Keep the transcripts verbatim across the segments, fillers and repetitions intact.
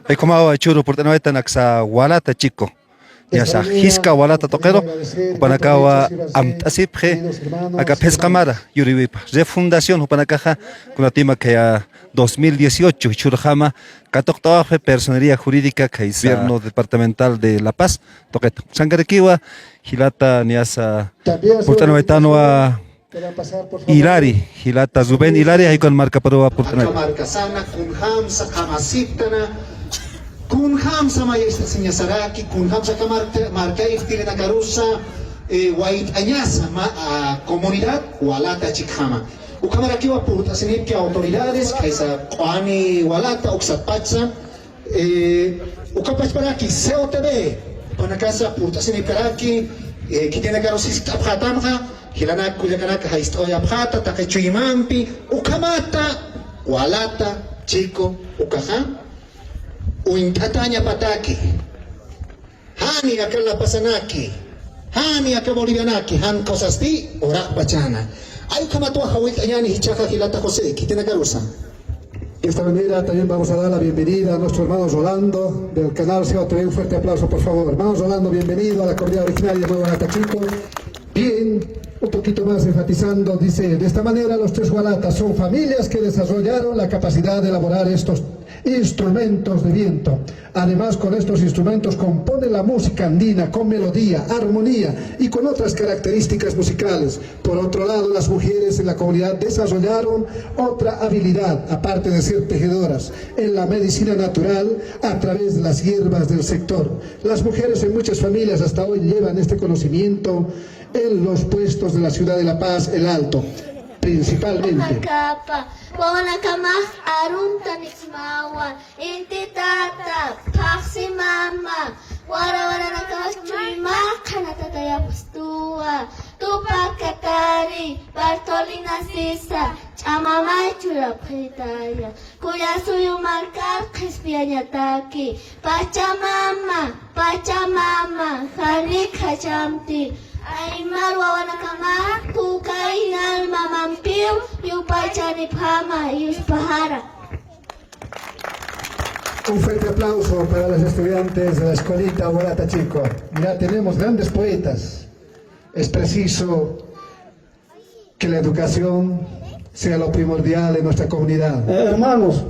Jaykumawa jichhüru purt'anawaytan aksa Walata Chico. Niya sa jisk'a Walata tuqiru, jupanakawa amt'asipxi, aka phisqa mara yuriwipa. Refundación jupanakaxa, kunatima khaya dos mil dieciocho, jichhürjama, katuqt'awapxi personería jurídica, khaysa Gobierno Departamental de La Paz, tuqita. Sankarakiwa, jilata niya sa, purt'anawaytanwa, Hilari, jilata Rubén Hilari, jaykuwan markaparuwa purt'anay. Aka markasana, kunjamsa, qamasiptana, kunjamsa, mayist'asiñasaraki, kunjamsa, aka marka, markayix tirinakarusa, eh, wayt'añasa, ma, a, comunidad, Walata Chicojama. Ukhamarakiwa purt'asinipki autoridades, khaysa q'uani Walata, uksatpachsa, Eh, ukapachparaki, C O T V, jupanakasa purt'asinipkaraki, eh, khitinakarus jiskt'apxätamxa, jilanak kullakanaka jayt'awayapxäta, taqi chuymampi, ukhamata, Walata Chico, ukaxa, uñt'atañapataki. Jani aka lapasanaki, jani aka bolivianaki, jan cosasti uraqpachana. Ay, ukhamatwa jawillt'añäni jichhaxa jilata José, khitinakarusa. De esta manera también vamos a dar la bienvenida a nuestro hermano Rolando del canal C O T V. Un fuerte aplauso, por favor. Hermano Rolando, bienvenido a la comunidad originaria de Walata Chico. Bien, un poquito más enfatizando, dice, de esta manera los tres Walatas son familias que desarrollaron la capacidad de elaborar estos instrumentos de viento. Además, con estos instrumentos componen la música andina con melodía, armonía y con otras características musicales. Por otro lado, las mujeres en la comunidad desarrollaron otra habilidad, aparte de ser tejedoras, en la medicina natural a través de las hierbas del sector. Las mujeres en muchas familias hasta hoy llevan este conocimiento en los puestos de la ciudad de La Paz, El Alto, principalmente. Wawanakamax arumta nismawa, inti tata, phaxsi mama, wara waranakax chuyma qhanatata yapxstuwa, Tupak Katari, Bartolina Sisa, ch'amamay churapxitaya. Kullasuyu markar qhispiyañataki, Pachamama, Pachamama, jani qhachamti, aymar wawanakama, kukay nal mamampiw, yupaychanipxama, yuspajara. Un fuerte aplauso para los estudiantes de la escuelita Walata Chico. Ya tenemos grandes poetas. Es preciso que la educación sea lo primordial en nuestra comunidad. Eh, hermanos,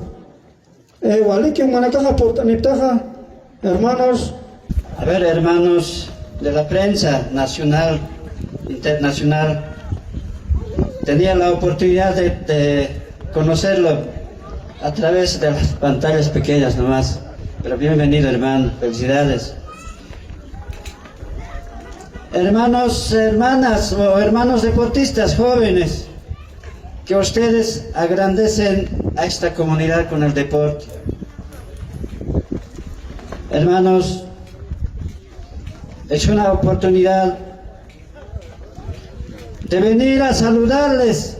eh, waliki jumanakaxa purt'aniptaxa, hermanos. A ver, hermanos de la prensa nacional, internacional, tenía la oportunidad de, de conocerlo a través de las pantallas pequeñas nomás. Pero bienvenido, hermano. Felicidades. Hermanos, hermanas o hermanos deportistas jóvenes, que ustedes agrandecen a esta comunidad con el deporte. Hermanos, es una oportunidad de venir a saludarles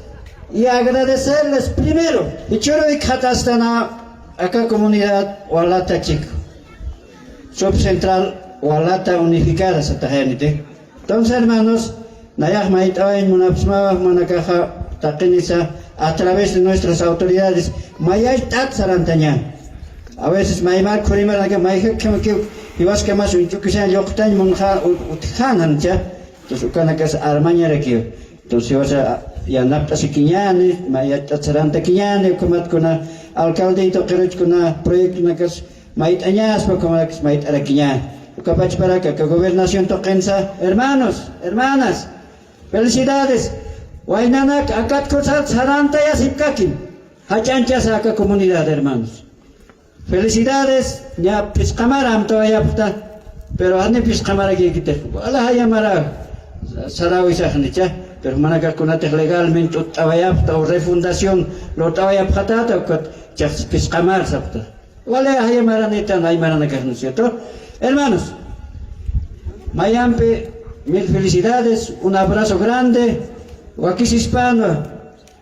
y agradecerles primero. Jichhüru jikxatastana aka comunidad Walata Chico, subcentral Walata Unificada sataxayaniti. Entonces, hermanos, nayax mayt'awayañ munapxsmawa, jumanakaxa taqinisa a través de nuestras autoridades, mayallt'at sarantaña. A veces maymar khurimaranaka mayjakkamakiw, jiwaskamas uñch'ukisañ lluqtañ munxa u-, utjänan cha. Entonces, ukanakasa armañarakiw. Entonces, jiwasa yanapt'asikiñäni, mayallt'at sarantakiñäni, ukhamat kuna alcaldey tuqiruch kuna proyectonakas mayt'añaspa, ukhamaraks mayt'arakiñä. Ukapachparak aka gobernación tuqinsa, hermanos, hermanas, felicidades. Waynanak akat kusat sarantayasipkakim. Jach'añchasa aka comunidad, hermanos. Felicidades, ña phisqamar amtawayapxta, pero jani phisqamarakïkitix. Wala jayamara saräwisaxnicha, pero jumanakax kunatix legalmente utt'awayapxta o refundación lurt'awayapxatäta, ukat chax phisqamar sapxta. Wala jayamaranïtan aymaranakax, ¿no es cierto? Hermanos, mayampi mil felicidades, un abrazo grande, wakisispänwa.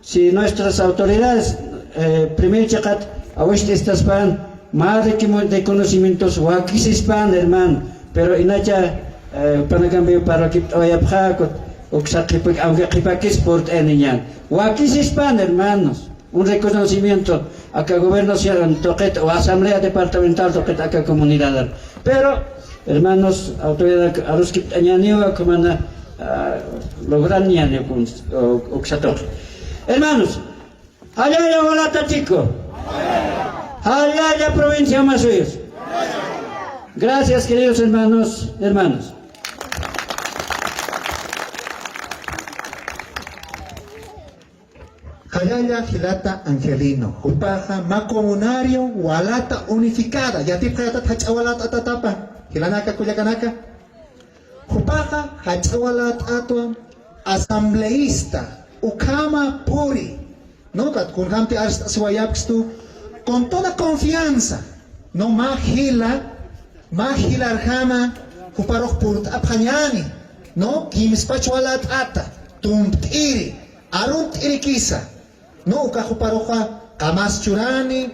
Si nuestras autoridades, eh, primer chiqat awist'istaspan, mä requimo-, reconocimientos wakisispan, hermano, pero inacha, eh, panakampiw parlakipt'awayapxäkut, uksa qhipa-, aunque qhipakis purt'ayaniñan. Wakisispan, hermanos. Un reconocimiento aka gobierno sierra tuqit o asamblea departamental tuqit aka comunidad. Pero, hermanos, autoridad aruskipt'añäniwa ukhamawa, ah, logranñäni uksa tuqi. Hermanos, jallalla Walata chiku. Jallalla provincia Masuyus. Gracias, queridos hermanos, hermanos. Jallalla jilata Angelino, jupaxa mä comunario Walata Unificada, yatipxayatat jach'a walat'atatapa, jilanaka kullakanaka. Jupaxa jach'a walat'atwa, asambleísta, ukhama puri, ¿no? Ukat kunjamti arst'asiwayapkstu, con toda confianza, ¿no? Mä jila, mä jilarjama, juparux purt'apxañäni, ¿no? Kimspach walat'ata, tumpt'iri, arunt'irikisa, ¿no? Uka juparuxa qamas churani,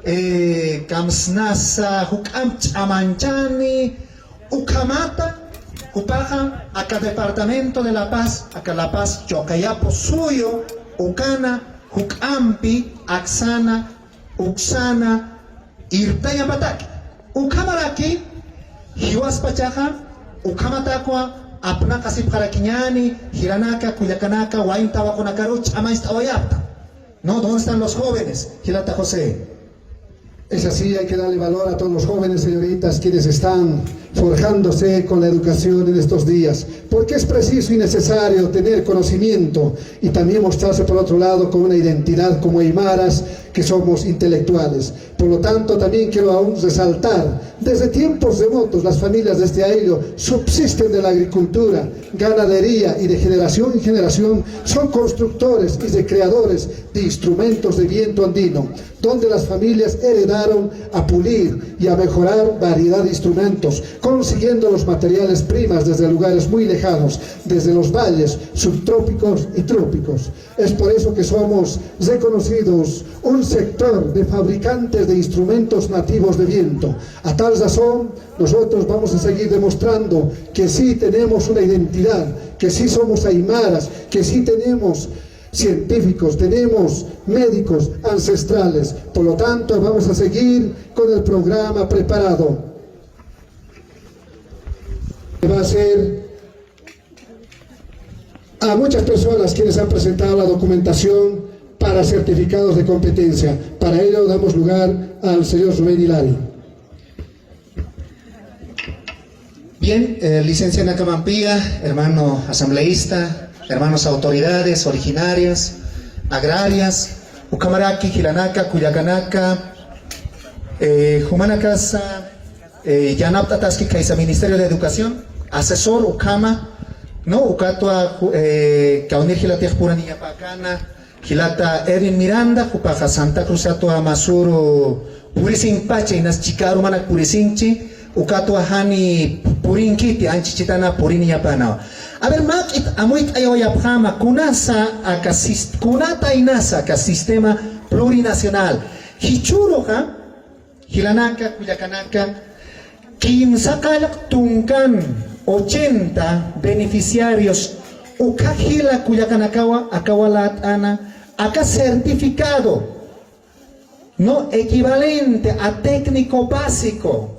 eh, kamsnasa juk'amp ch'amanchani, ukhamata, jupaxa aka departamento de La Paz, aka La Paz, Choqayapo suyu, ukana, juk'ampi, aksana, uksana, irtañapataki. Ukhamaraki, jiwaspachaxa, ukhamatakwa, apnaqasipxarakiñäni, jilanaka, kullakanaka, wayn tawaqunakaru, ch'amañcht'awayapta. ¿No? ¿Dónde están los jóvenes? Jilata José. Es así, hay que darle valor a todos los jóvenes, señoritas, quienes están forjándose con la educación en estos días, porque es preciso y necesario tener conocimiento y también mostrarse, por otro lado, con una identidad como aymaras, que somos intelectuales. Por lo tanto, también quiero aún resaltar, desde tiempos remotos, las familias de este ayllu subsisten de la agricultura, ganadería, y de generación en generación son constructores y recreadores de instrumentos de viento andino, donde las familias heredaron a pulir y a mejorar variedad de instrumentos, consiguiendo los materiales primas desde lugares muy lejanos, desde los valles subtrópicos y trópicos. Es por eso que somos reconocidos un sector de fabricantes de instrumentos nativos de viento. A tal razón, nosotros vamos a seguir demostrando que sí tenemos una identidad, que sí somos aymaras, que sí tenemos científicos, tenemos médicos ancestrales. Por lo tanto, vamos a seguir con el programa preparado. Va a ser a muchas personas quienes han presentado la documentación para certificados de competencia. Para ello damos lugar al señor Rubén Hilari. Bien, eh, licencia Nakamanpía, hermano asambleísta, hermanos autoridades originarias, agrarias, ukhamaraki, jilanaka, kullakanaka, eh, jumanakasa, eh, yanapt'ataski khaysa Ministerio de Educación, asesor ukhama, ¿no? Ukatwa, ju-, eh, kawnir jilatix puraniñapäkana, jilata Edwin Miranda, jupaxa Santa Cruzatwa masüru purisinpacha, inas chika arumanak purisinchi, ukatwa jani purinkiti, anchhichhitana puriniñapänawa. A ver, mä k'it amuyt'ayawayapxäma, kunasa aka sis-, kunata inasa aka sistema plurinacional. Jichhüruxa, jilanaka, kullakanaka, kimsa qallq tunkan ochenta beneficiarios, ukha jila kullakanakawa, aka walat'ana, aka certificado, ¿no? Equivalente a técnico básico,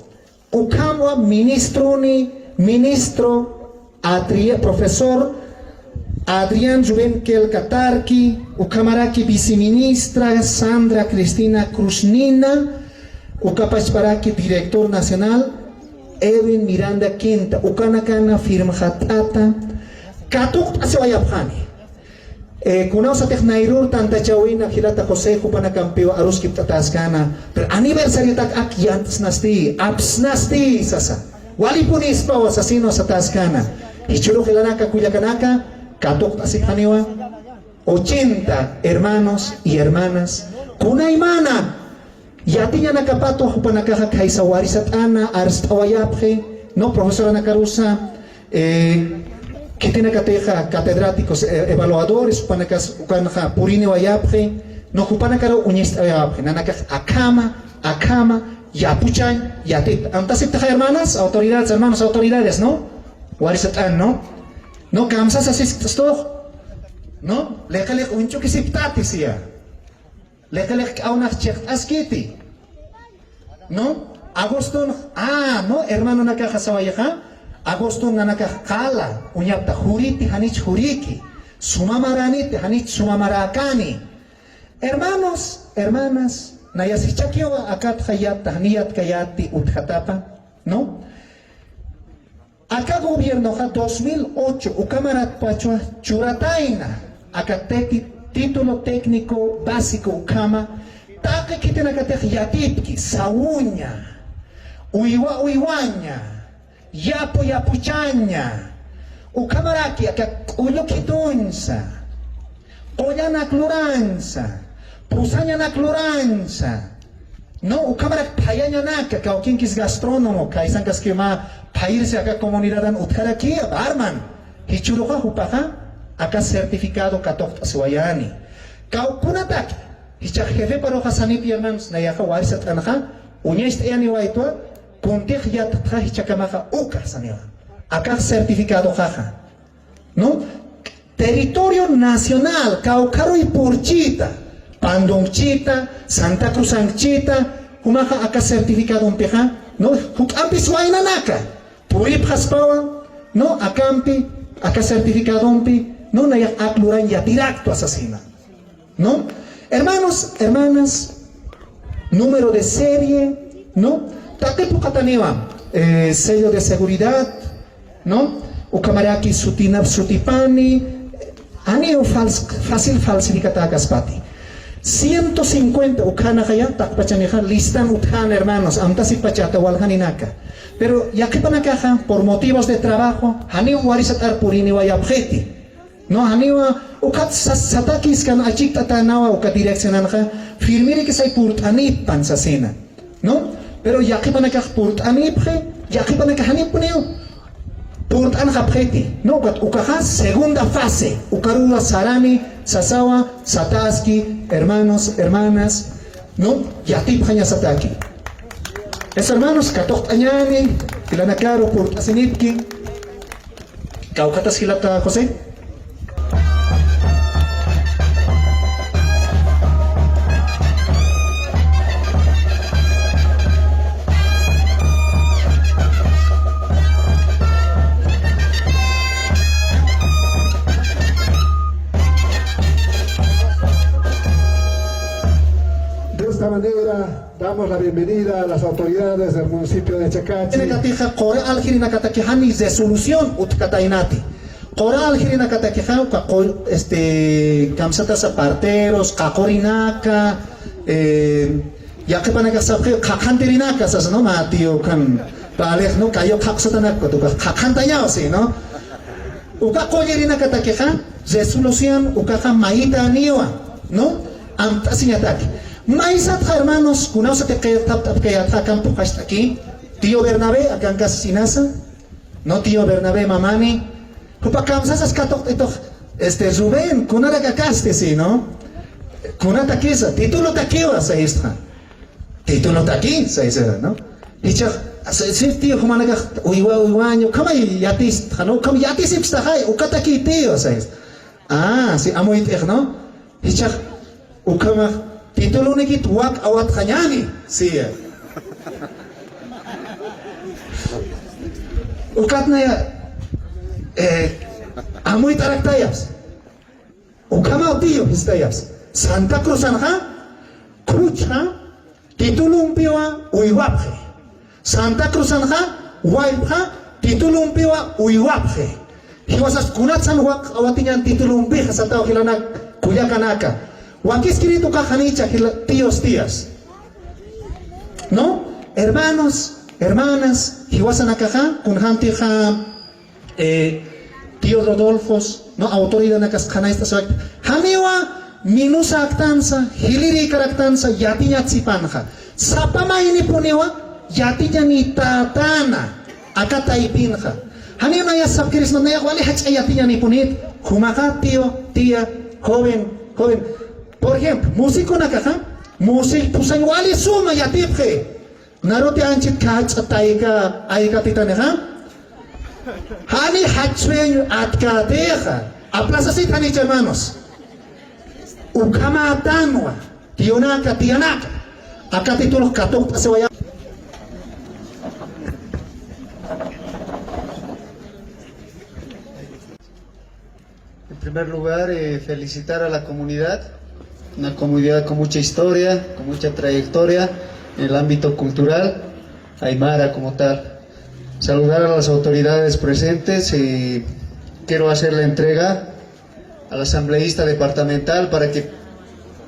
ukhamwa ministruni, ministro Adri-, profesor Adrián Rubén Quelcatarqui, ukhamaraki viceministra Sandra Cristina Cruz Nina, uka pachparaki director nacional Edwin Miranda Quinta, ukanakana firmxat'ata, katuqt'asiwayapxani. Eh, kunawsatix nayrür tantachäwina jilata José, jupanakampiw aruskipt'atäskana, pero aniversariotak ak yant'snasti, apsnasti sasa. Walipunispawa sasinwa satäskana. Jichhürux jilanaka kullakanaka, katuqt'asipxaniwa ochenta hermanos y hermanas, kunaymana yatiñanakapatwa jupanakaxa khaysa warisat'ana arst'awayapxi, ¿no? Profesoranakarusa, eh, khitinakatixa catedráticos, eh, evaluadores, jupanakas ukanxa puriniwayapxi, ¿no? Jupanakaru uñist'awayapxi, nanakax akhama, akhama, yapuchañ, yatita. Amtasiptaxa hermanas, autoridades, hermanos, autoridades, ¿no? Warisat'an, ¿no? No, kamsasa siskt'stux, ¿no? Liqi liqi uñch'ukisiptati siya. Liqiliq k'awnax chiqt'askiti. ¿No? Agustín, ah, ¿no? Hermano nakaxa sawayixa. Agustín nanakax qala, uñapta juriti, janich juriki. Sumamaraniti, janich sumamarakani. Hermanos, hermanas, nayas jichhakiwa akatxa yatta, jani yatkayati utjatapa, ¿no? Aka gobiernoxa dos mil ocho ukamaratpachwa churatayna, aka teti-, título técnico básico ukhama, taqi khitinakatix yatipki, sawuña, uywa uywaña, yapu yapuchaña, ukhamaraki aka k'ullu khituñsa, qullanak luransa, pusañanak luransa, ¿no? Ukhamarak phayañanaka, kawkinkis gastrónomo, kaysankaski mä phayirsi aka comunidadan utjarakiya, barman. Jichhüruxa jupaxa aka certificado katuqt'asiwayani. Kawkïnataki, jichhax jefeparuxa sanipï, hermanos, nayaxa warisat'anxa, uñacht'ayaniwaytwa, kuntix yattxa jichhakamaxa ukax saniwa. Akax certificadoxaxa. ¿No? Territorio nacional, kawkharuy purchita, Pandonkchita, Santa Cruzankchita, jumaxa aka certificadompixa, ¿no? Juk'ampis waynanaka, puripxaspawa, ¿no? Akampi, aka certificadompi, ¿no? Nayax ak luran yatiraktwa sasina. ¿No? Hermanos, hermanas, número de serie, ¿no? Taqi phuqhataniwa, eh, sello de seguridad, ¿no? Ukhamaraki sutinap sutipani, janiw fals-, fácil falsificatäkaspati. Ciento cincuenta ukhanaxaya, taqpachanixa, listan utjän, hermanos, amtasipachata waljaninaka. Pero yaqhipanakaxa, por motivos de trabajo, janiw warisat'ar puriniwayapxiti. No, janiwa, ukat sas-, satakiskan achikt'atänawa uka direccionanxa, firmirikisay purt'anipxpan sasina. ¿No? Pero yaqhipanakax purt'anipxi, yaqhipanakax janipuniw purt'anxapxiti. No, ukat ukaxa segunda fase, ukaruwa sarani, sasawa, sataski, hermanos, hermanas, ¿no? Yatipxañasataki. Eso, hermanos, katuqt'añäni, jilanakaru purt'asinipki. Kawkhatas jilata José. De esta manera, damos la bienvenida a las autoridades del municipio de Chacachi. Jirinakatixa, qura aljirinakataki jani resolución utjkataynati. Qura aljirinakatakixa, uka qu-, este, kamsatasa parteros, qaqurinaka, eh, yaqhipanakax sapxi, qhaqhantirinaka sasa, ¿no? Mä tío, ukan, vale, ¿no? Kayu qhaqsatanaka, uka qhaqhantañaw, sí, ¿no? Uka qullirinakatakixa, resolución, ukaxa mayitaniwa, ¿no? Amtasiñataki. Maysatxa, hermanos, kunawsati qillqt'apt'apkayatxa, akan phuqhacht'aki, tío Bernabé, akankas inasa, ¿no? Tío Bernabé mamani, jupa kamsasas katuqt'itux, este, Rubén, kunarak akasti, sí, ¿no? Kunatakisa, títulotakiwa, sayistxa. Titulotaki, saysara, ¿no? Jichhax, sí, tío, jumanakax, uywa, uywaña, ukhamay yatistxa, ¿no? Ukham yatisipstaxay, ukataki, tío, says. Ah, sí, amuyt'ix, ¿no? Jichhax, ukhamax, titulonïkit wak awatxañäni, sí. Ukatnaya, eh, amuyt'araktayapsa. Ukhamaw tío, jistayapsa. Santa Cruzanxa, khuchxa, titulompiwa uywapxi. Santa Cruzanxa, waypxa, titulompiwa uywapxi. Jiwasas kunatsan wak awatiñan titulompixa sataw jilanak kullakanaka. Wakiskirit ukax janicha jila-, tíos, tías. ¿No? Hermanos, hermanas, jiwasanakaxa, kunjamtixa, eh, tío Rodolfos, ¿no? Autoridadnakas qhanañcht'asawayta. Janiwa minusäktansa, jilïrïkaraktansa, yatiñatsipanxa. Sapa maynipuniwa, yatiñanitätäna, aka taypinxa. Janiw nayas sapkirisma, nayax wali jach'a yatiñanipunït, jumaxa, tío, tía, joven, joven. Por ejemplo, musiconakaxa, music pusañ wali suma yatipxi. Naruti anchit kach'a tayka aykatitanixa. Jani jachwiñ atkatixa. Aplazasit janicha, hermanos. Ukhamätanwa. Tiyunaka, tiyunaka. Aka titulux katuqt'asiwayä. En primer lugar, eh, felicitar a la comunidad, una comunidad con mucha historia, con mucha trayectoria en el ámbito cultural, aymara como tal. Saludar a las autoridades presentes y quiero hacer la entrega al asambleísta departamental para que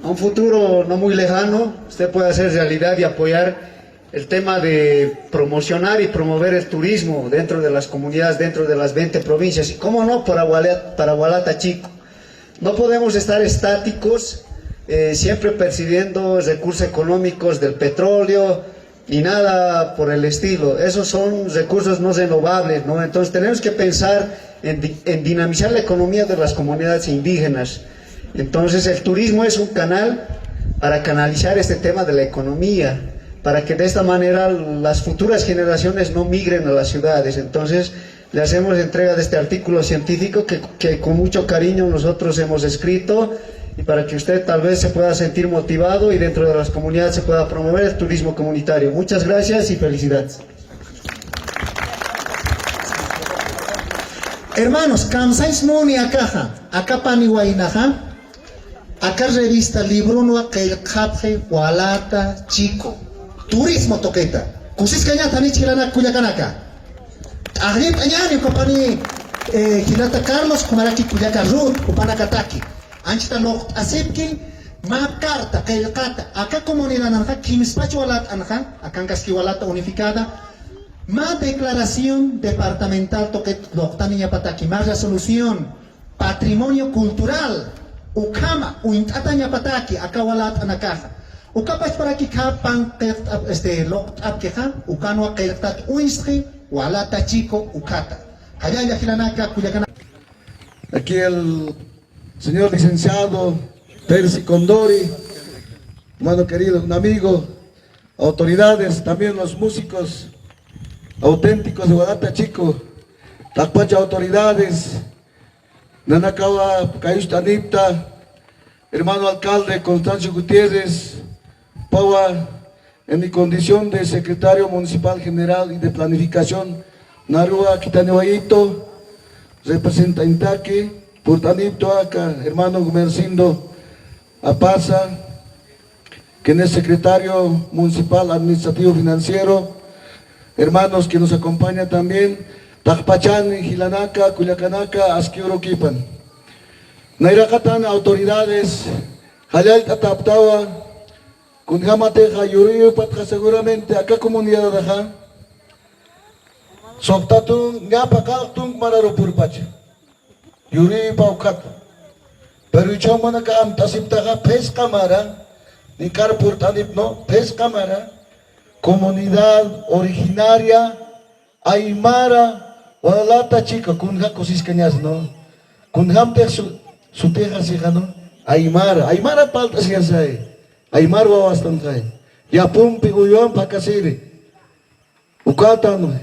a un futuro no muy lejano usted pueda hacer realidad y apoyar el tema de promocionar y promover el turismo dentro de las comunidades, dentro de las veinte provincias, y cómo no, para Huala-, para Hualata Chico. No podemos estar estáticos, eh, siempre percibiendo recursos económicos del petróleo y nada por el estilo. Esos son recursos no renovables, ¿no? Entonces tenemos que pensar en di-, en dinamizar la economía de las comunidades indígenas. Entonces el turismo es un canal para canalizar este tema de la economía, para que de esta manera las futuras generaciones no migren a las ciudades. Entonces, le hacemos entrega de este artículo científico que, que con mucho cariño nosotros hemos escrito y para que usted tal vez se pueda sentir motivado y dentro de las comunidades se pueda promover el turismo comunitario. Muchas gracias y felicidades. Hermanos, kamsañs muni akaxa, aka pani waynaxa, aka revista libronwa qillqapxi Walata Chico. Turismo tuqita. Kusiskañäni jilanaka kullakanaka. T'aqllipt'añäni uka pani, eh, jilata Carlos, jumaraki kullaka Ruth, jupanakataki. Anchhita luqt'asipki, mä carta, qillqata, aka comunidadanxa, kimspach walat'anxa, akankaski Walata Unificada, mä declaración departamental tuqit luqtaniñapataki, mä resolución, patrimonio cultural, ukhama, uñt'atañapataki, aka walat'anakaxa. Uka pachparaki khä pan qillqt'ap-, este, luqt'apkixa, ukanwa qillqtat uñstxi, Walata Chico, ukhata. Jallalla jilanaka, kullakanaka. Aquí el señor licenciado Percy Condori, hermano querido, un amigo, autoridades, también los músicos auténticos de Walata Chico, taqpacha autoridades, nanakawa kayucht'anipta, hermano alcalde Constancio Gutiérrez, pawa, en mi condición de secretario municipal general y de planificación, naruwa khithaniwayito, representantaki, purt'anipta aka hermano Gumercindo Apaza, quien es secretario municipal administrativo financiero, hermanos que nos acompañan también, taqpachani, jilanaka, kullakanaka, aski urukipan. Nayraqatan autoridades, jallallt'atäptawa, kunjamatixa yuriyupatxa seguramente aka comunidadaxa, suxta tunka, ñapa qallq tunka mararu purpacha. Yuriyupa ukhata. Pero jichhürunaka amtasiptaxa phisqa mara, nikar purt'anipnu, phisqa mara, comunidad originaria, aymara, Walata Chico, kunja kusiskañasnu. Kunjamtix su-, sutixa sixanu, aymara, aymara palt'asiñasay, aymar wawastanxay. Yapumpi uywampi jakasiri. Ukatanwa.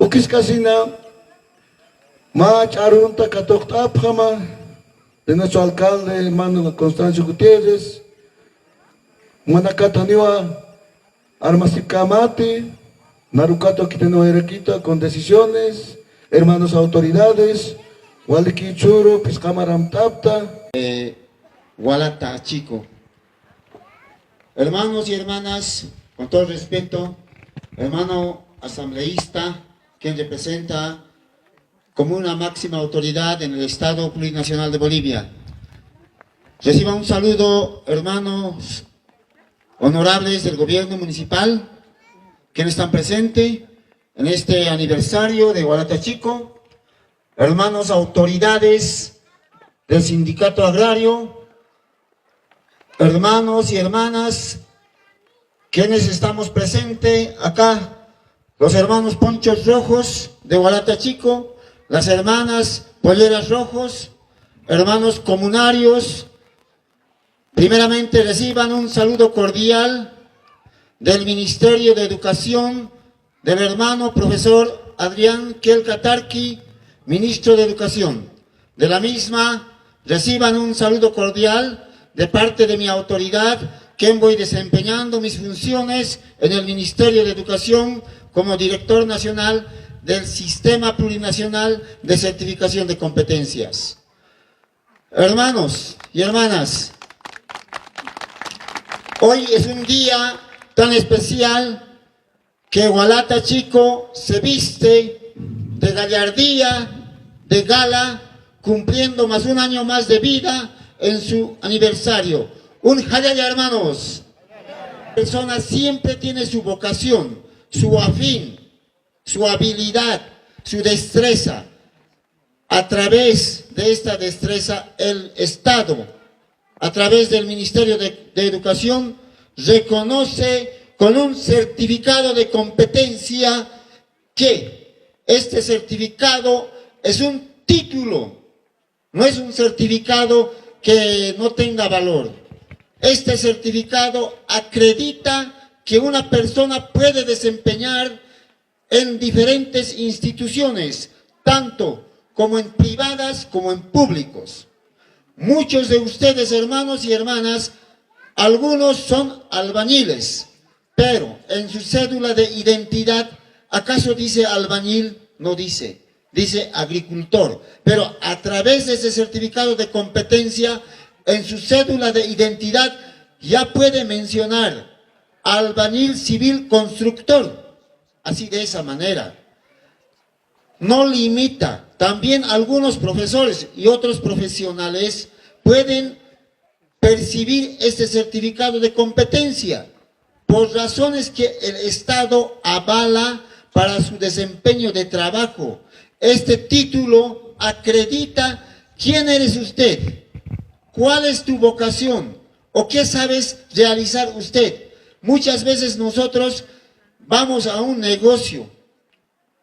Ukiskasina mä ch'arunta katuqt'apxama de nuestro alcalde, hermano Constancio Gutiérrez, manakataniwa armasipkämati, narukatu khithaniwayarakita con decisiones, hermanos autoridades, waliki churu, phisqa mara amtapta. Eh, Walata Chico. Hermanos y hermanas, con todo respeto, hermano asambleísta, quien representa como una máxima autoridad en el Estado Plurinacional de Bolivia. Reciba un saludo, hermanos honorables del gobierno municipal, quienes están presentes en este aniversario de Walata Chico, hermanos autoridades del sindicato agrario, hermanos y hermanas, quienes estamos presentes acá, los hermanos ponchos rojos de Walata Chico, las hermanas polleras rojos, hermanos comunarios, primeramente reciban un saludo cordial del Ministerio de Educación del hermano profesor Adrián Kiel Katarki, ministro de Educación. De la misma, reciban un saludo cordial de parte de mi autoridad, quien voy desempeñando mis funciones en el Ministerio de Educación como director nacional del Sistema Plurinacional de Certificación de Competencias. Hermanos y hermanas, hoy es un día tan especial que Walata Chico se viste de gallardía, de gala, cumpliendo más un año más de vida en su aniversario. Un jalalla, hermanos. La persona siempre tiene su vocación, su afín, su habilidad, su destreza. A través de esta destreza, el Estado, a través del Ministerio de, de Educación, reconoce con un certificado de competencia que este certificado es un título, no es un certificado que no tenga valor. Este certificado acredita que una persona puede desempeñar en diferentes instituciones, tanto como en privadas como en públicos. Muchos de ustedes, hermanos y hermanas, algunos son albañiles, pero en su cédula de identidad, ¿acaso dice albañil? No dice, dice agricultor. Pero a través de ese certificado de competencia, en su cédula de identidad ya puede mencionar albañil civil constructor. Así, de esa manera. No limita. También algunos profesores y otros profesionales pueden percibir este certificado de competencia por razones que el Estado avala para su desempeño de trabajo. Este título acredita quién eres usted, cuál es tu vocación o qué sabes realizar usted. Muchas veces nosotros vamos a un negocio,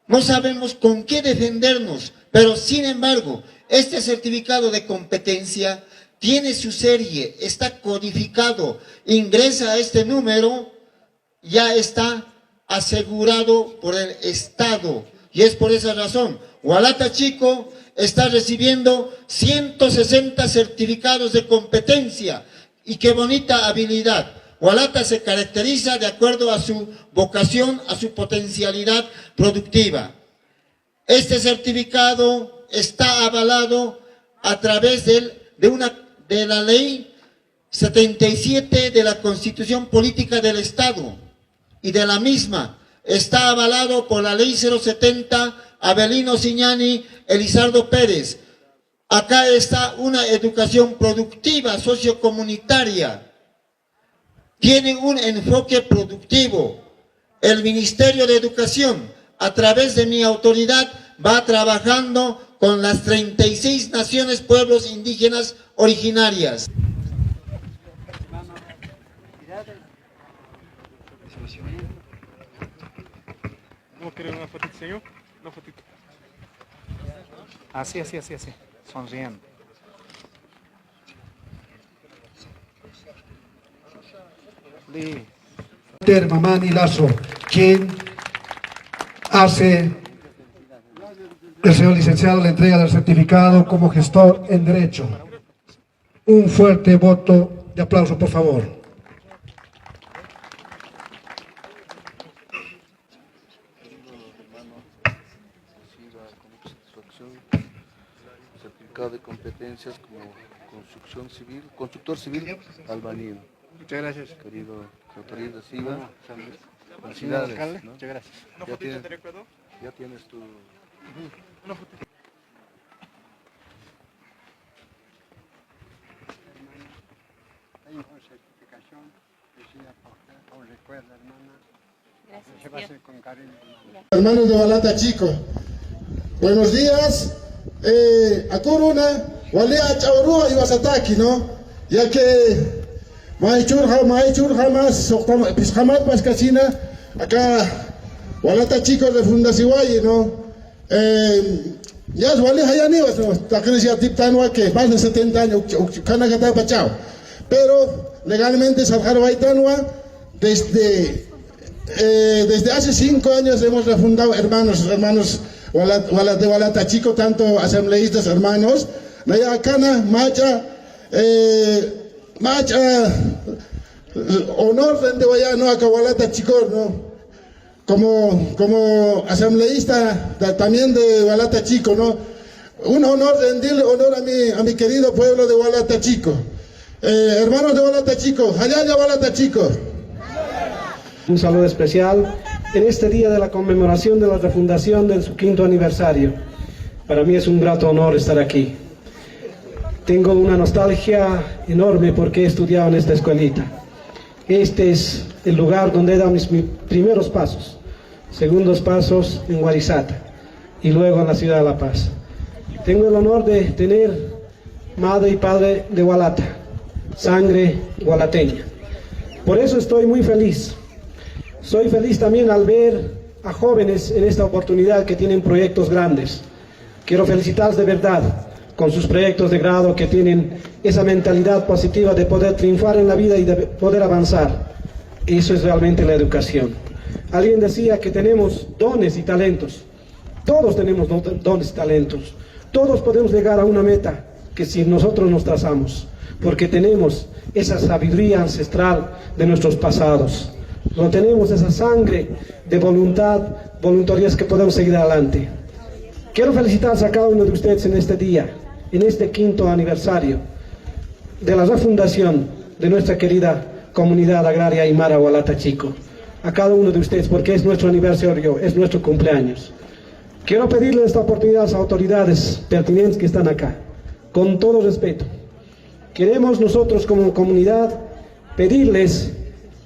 no sabemos con qué defendernos, pero sin embargo, este certificado de competencia tiene su serie, está codificado, ingresa este número, ya está asegurado por el Estado. Y es por esa razón, Walata Chico está recibiendo ciento sesenta certificados de competencia. Y qué bonita habilidad. Walata se caracteriza de acuerdo a su vocación, a su potencialidad productiva. Este certificado está avalado a través del, de una, de la ley setenta y siete de la Constitución Política del Estado, y de la misma está avalado por la ley cero setenta, Avelino Siñani, Elizardo Pérez. Acá está una educación productiva, sociocomunitaria. Tiene un enfoque productivo. El Ministerio de Educación, a través de mi autoridad, va trabajando con las treinta y seis naciones, pueblos indígenas originarias. ¿No quiere una fotito, señor? Una fotito. Así, así, así, así. Sonriendo. Li. Termamani Lazo, quien hace el señor licenciado la entrega del certificado como gestor en derecho. Un fuerte voto de aplauso, por favor. Reciba con mucha satisfacción certificado de competencias como construcción civil, constructor civil albañil. Muchas gracias. Querido, querido, reciba. Señor alcalde, ¿no? Muchas gracias. Ya tienes, ya tienes tu... Tengo una certificación, que sí, aporté, aún recuerda, hermana. Gracias, señor. Hermanos de Walata Chico, buenos días. Eh, akuruna, wali ach'awruwa iwasataki, ¿no? Ya que maychurja, maychurja más, soqtam-, pisqamat paskachina, acá Walata Chico refundasiwayi, ¿no? Eh, ya wali jayaniwa, ¿no? Taqnis yatiptanwa que más de setenta años, uk-, uk-, kanakatapachaw. Pero legalmente sarjarwaytanwa desde, eh, desde hace cinco años hemos refundado hermanos, hermanos Wala-, Wala-, de Walata Chico, tanto asambleístas, hermanos, naya akana, macha, eh, macha, Honor rendiwayä, ¿no? Acá Walata Chico, ¿no? Como, como asambleísta ta-, también de Walata Chico, ¿no? Un honor rendirle honor a mi, a mi querido pueblo de Walata Chico. Eh, hermanos de Walata Chico, jallalla Walata Chico. Un saludo especial en este día de la conmemoración de la refundación de su quinto aniversario. Para mí es un grato honor estar aquí. Tengo una nostalgia enorme porque he estudiado en esta escuelita. Este es el lugar donde he dado mis, mis primeros pasos, segundos pasos en Guarizata y luego en la ciudad de La Paz. Tengo el honor de tener madre y padre de Walata, sangre walateña. Por eso estoy muy feliz. Soy feliz también al ver a jóvenes en esta oportunidad que tienen proyectos grandes. Quiero felicitarles de verdad con sus proyectos de grado, que tienen esa mentalidad positiva de poder triunfar en la vida y de poder avanzar. Eso es realmente la educación. Alguien decía que tenemos dones y talentos. Todos tenemos do-, dones y talentos. Todos podemos llegar a una meta que si nosotros nos trazamos, porque tenemos esa sabiduría ancestral de nuestros pasados. No tenemos esa sangre de voluntad, voluntarias que podemos seguir adelante. Quiero felicitar a cada uno de ustedes en este día, en este quinto aniversario de la refundación de nuestra querida comunidad agraria aymara Walata Chico. A cada uno de ustedes, porque es nuestro aniversario, es nuestro cumpleaños. Quiero pedirle esta oportunidad a las autoridades pertinentes que están acá, con todo respeto. Queremos nosotros como comunidad pedirles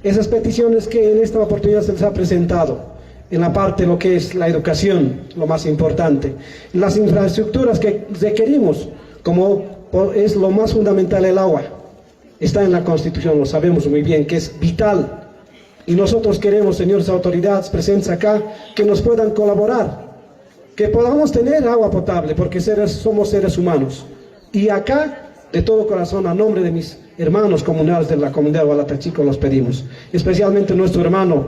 esas peticiones que en esta oportunidad se les ha presentado, en la parte de lo que es la educación, lo más importante, las infraestructuras que requerimos, como po-, es lo más fundamental, el agua. Está en la Constitución, lo sabemos muy bien, que es vital. Y nosotros queremos, señores autoridades presentes acá, que nos puedan colaborar, que podamos tener agua potable, porque seres, somos seres humanos. Y acá, de todo corazón, a nombre de mis hermanos comunales de la comunidad Walata Chico, los pedimos, especialmente nuestro hermano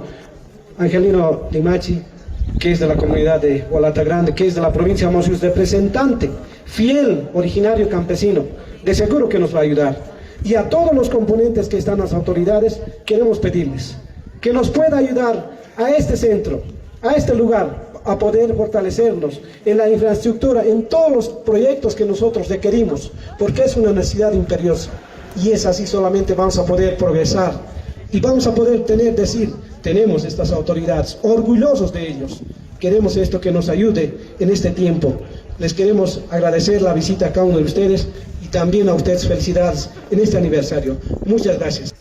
Angelino Limachi, que es de la comunidad de Walata Grande, que es de la provincia de Mosqueros, representante fiel, originario campesino, de seguro que nos va a ayudar. Y a todos los componentes que están, las autoridades, queremos pedirles que nos pueda ayudar a este centro, a este lugar, a poder fortalecernos en la infraestructura, en todos los proyectos que nosotros requerimos, porque es una necesidad imperiosa. Y es así solamente vamos a poder progresar y vamos a poder tener, decir, tenemos estas autoridades, orgullosos de ellos. Queremos esto que nos ayude en este tiempo. Les queremos agradecer la visita a cada uno de ustedes y también a ustedes felicidades en este aniversario. Muchas gracias.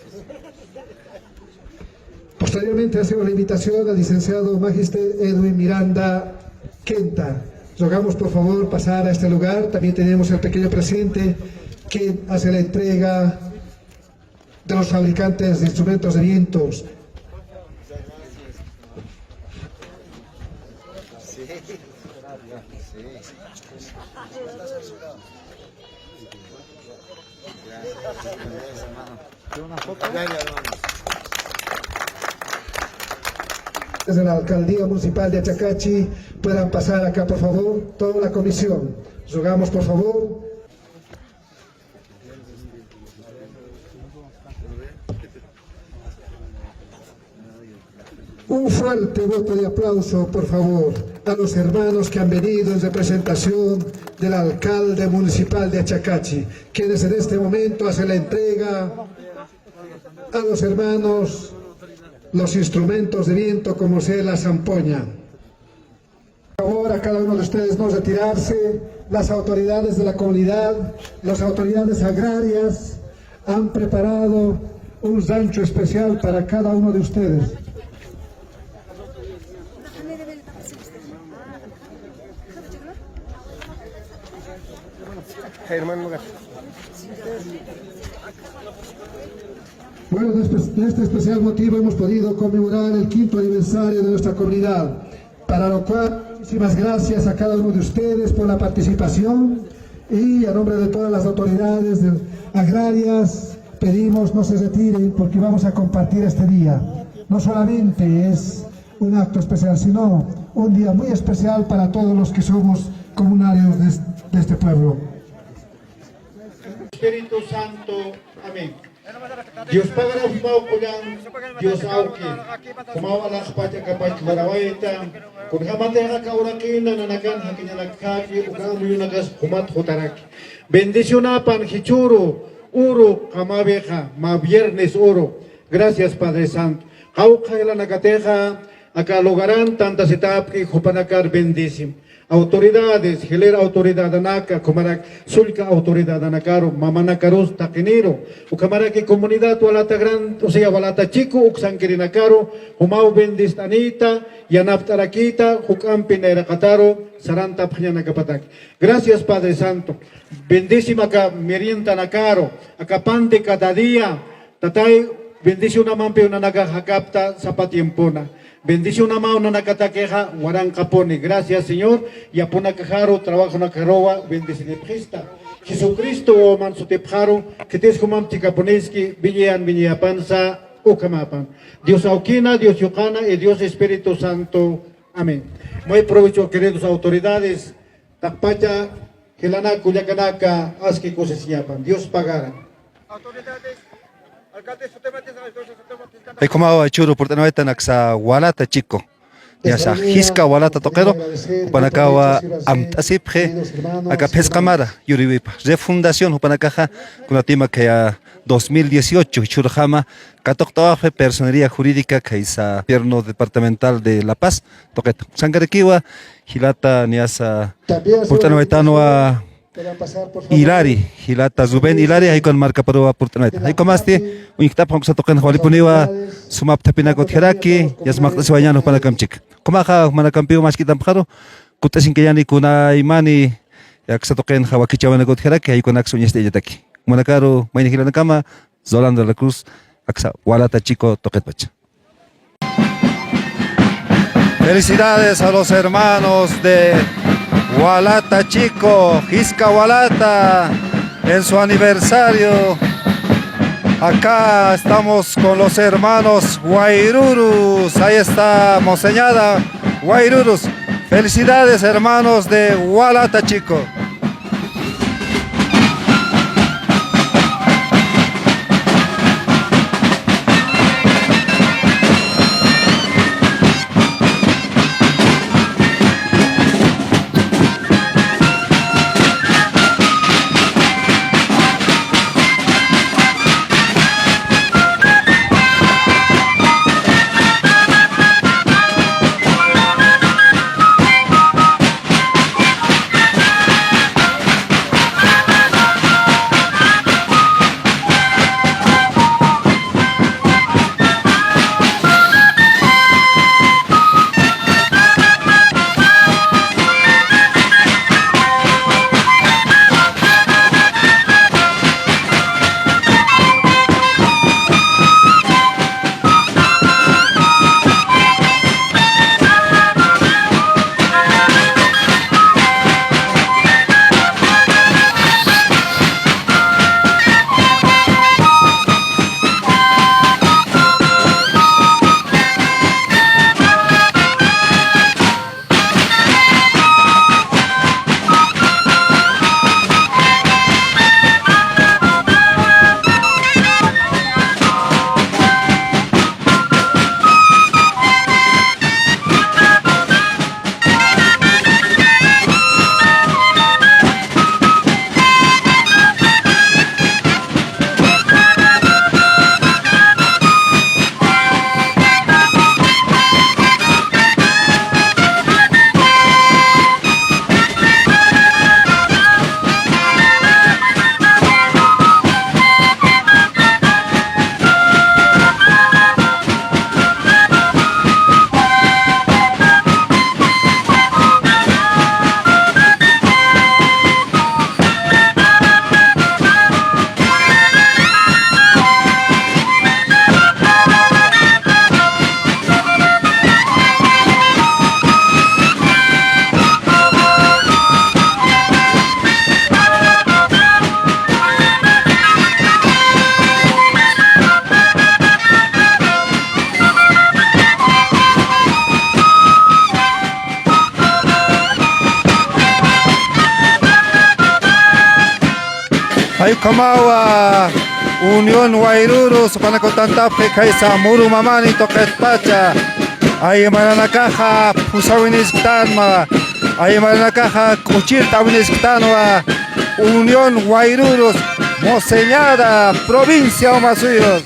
Posteriormente hacemos la invitación al licenciado magíster Edwin Miranda Quenta. Rogamos, por favor, pasar a este lugar. También tenemos el pequeño presente que hace la entrega de los fabricantes de instrumentos de vientos. Desde la alcaldía municipal de Achacachi puedan pasar acá, por favor, toda la comisión. Rogamos, por favor. Un fuerte voto de aplauso, por favor, a los hermanos que han venido en representación del alcalde municipal de Achacachi, quienes en este momento hacen la entrega a los hermanos los instrumentos de viento, como sea la zampoña. Por favor, a cada uno de ustedes no retirarse. Las autoridades de la comunidad, las autoridades agrarias han preparado un rancho especial para cada uno de ustedes. Bueno, de este, de este especial motivo hemos podido conmemorar el quinto aniversario de nuestra comunidad. Para lo cual, muchísimas gracias a cada uno de ustedes por la participación y a nombre de todas las autoridades de, agrarias, pedimos no se retiren porque vamos a compartir este día. No solamente es un acto especial, sino un día muy especial para todos los que somos comunarios de, de este pueblo. Espíritu Santo. Amén. Dios pagaru jumaw qullan, Dios awki, jumaw alaxpach akapach lurawayta, kunjamatix aka uraqin nanakan jakiñanakjaki, uka amuyunakas jumat jutaraki. Bendicionapan jichhüru, uru qamawixa, mä viernes uru. Gracias, Padre Santo. Qawqha jilanakatixa, aka lugaran tantasitapki jupanakar bendisim. Autoridades, jilïr autoridadanaka, ukhamarak sullka autoridadanakaru, mamanakarus taqiniru, ukhamaraki comunidad Walata Grande, o sea, Walata Chico, uksankirinakaru, jumaw bendist'anïta, yanapt'arakïta, juk'ampi nayraqataru, sarantapxañanakapataki. Gracias, Padre Santo. Bendisim aka meriendanakaru, aka pan de cada día, Tatay, bendicionamampiw nanakax jakapta sapa tiempona. Bendicionamaw nanakatakixa waranqapuni. Gracias, Señor. Yapunakaxaru, trabajonakaruwa bendicinipxista. Jesucristo wawaman sutipxaru, khitis jumamp chikapuniski, wiñayan wiñayapansa, ukhamapan. Dios awkina, Dios yuqana y Dios Espíritu Santo. Amén. Muy provecho, queridos autoridades. Taqpacha jilanaka kullakanaka, aski kusisiñapan. Dios pagara. Jay ukhamaw jichhüru purt'anwaytan aksa Walata Chico. Yasa, jisk'a Walata tuqiru, jupanakawa amt'asipxi, aka phisqa mara yuriwipa. Refundación jupanakaxa, kunatimax khaya dos mil dieciocho, jichhürjama, katuqt'awapxi personería jurídica, khaysa gobierno departamental de La Paz, tuqit. Uksankarakiwa, jilata niyasa purt'anwaytanwa Hilari, jilata Rubén Hilari, jay ukan markaparuwa purt'anwaytan. Jay ukamasti, uñjt'apxi uksa tuqinxa walipuniwa, sumap thaphinak utjaraki, yasta maqt'asiwayañäni jupanakamp chika. Ukhamaxa, jumanakampiw mask'itampxaru, kutt'asinkayani kunaymani, aksa tuqinxa wakichäwinak utjaraki, jay ukanaksa uñast'ayataki. Jumanakaru, mayni jilanakama, Rolando de la Cruz, aksa Walata Chico tuqitpacha. Felicidades a los hermanos de Walata Chico, Jisk'a Walata, en su aniversario. Acá estamos con los hermanos Wairurus. Ahí está Monseñada Wairurus. Felicidades, hermanos de Walata Chico. Jay ukhamawa, Unión Wayrurus, jupanakaw tantapxi khaysa Muru Mamani tuqitpacha. Aymaranakaxa phusawinisktanwa, aymaranakaxa k'uchirt'awinisktanwa. Unión Wayrurus, Mosellada, provincia Omasuyos.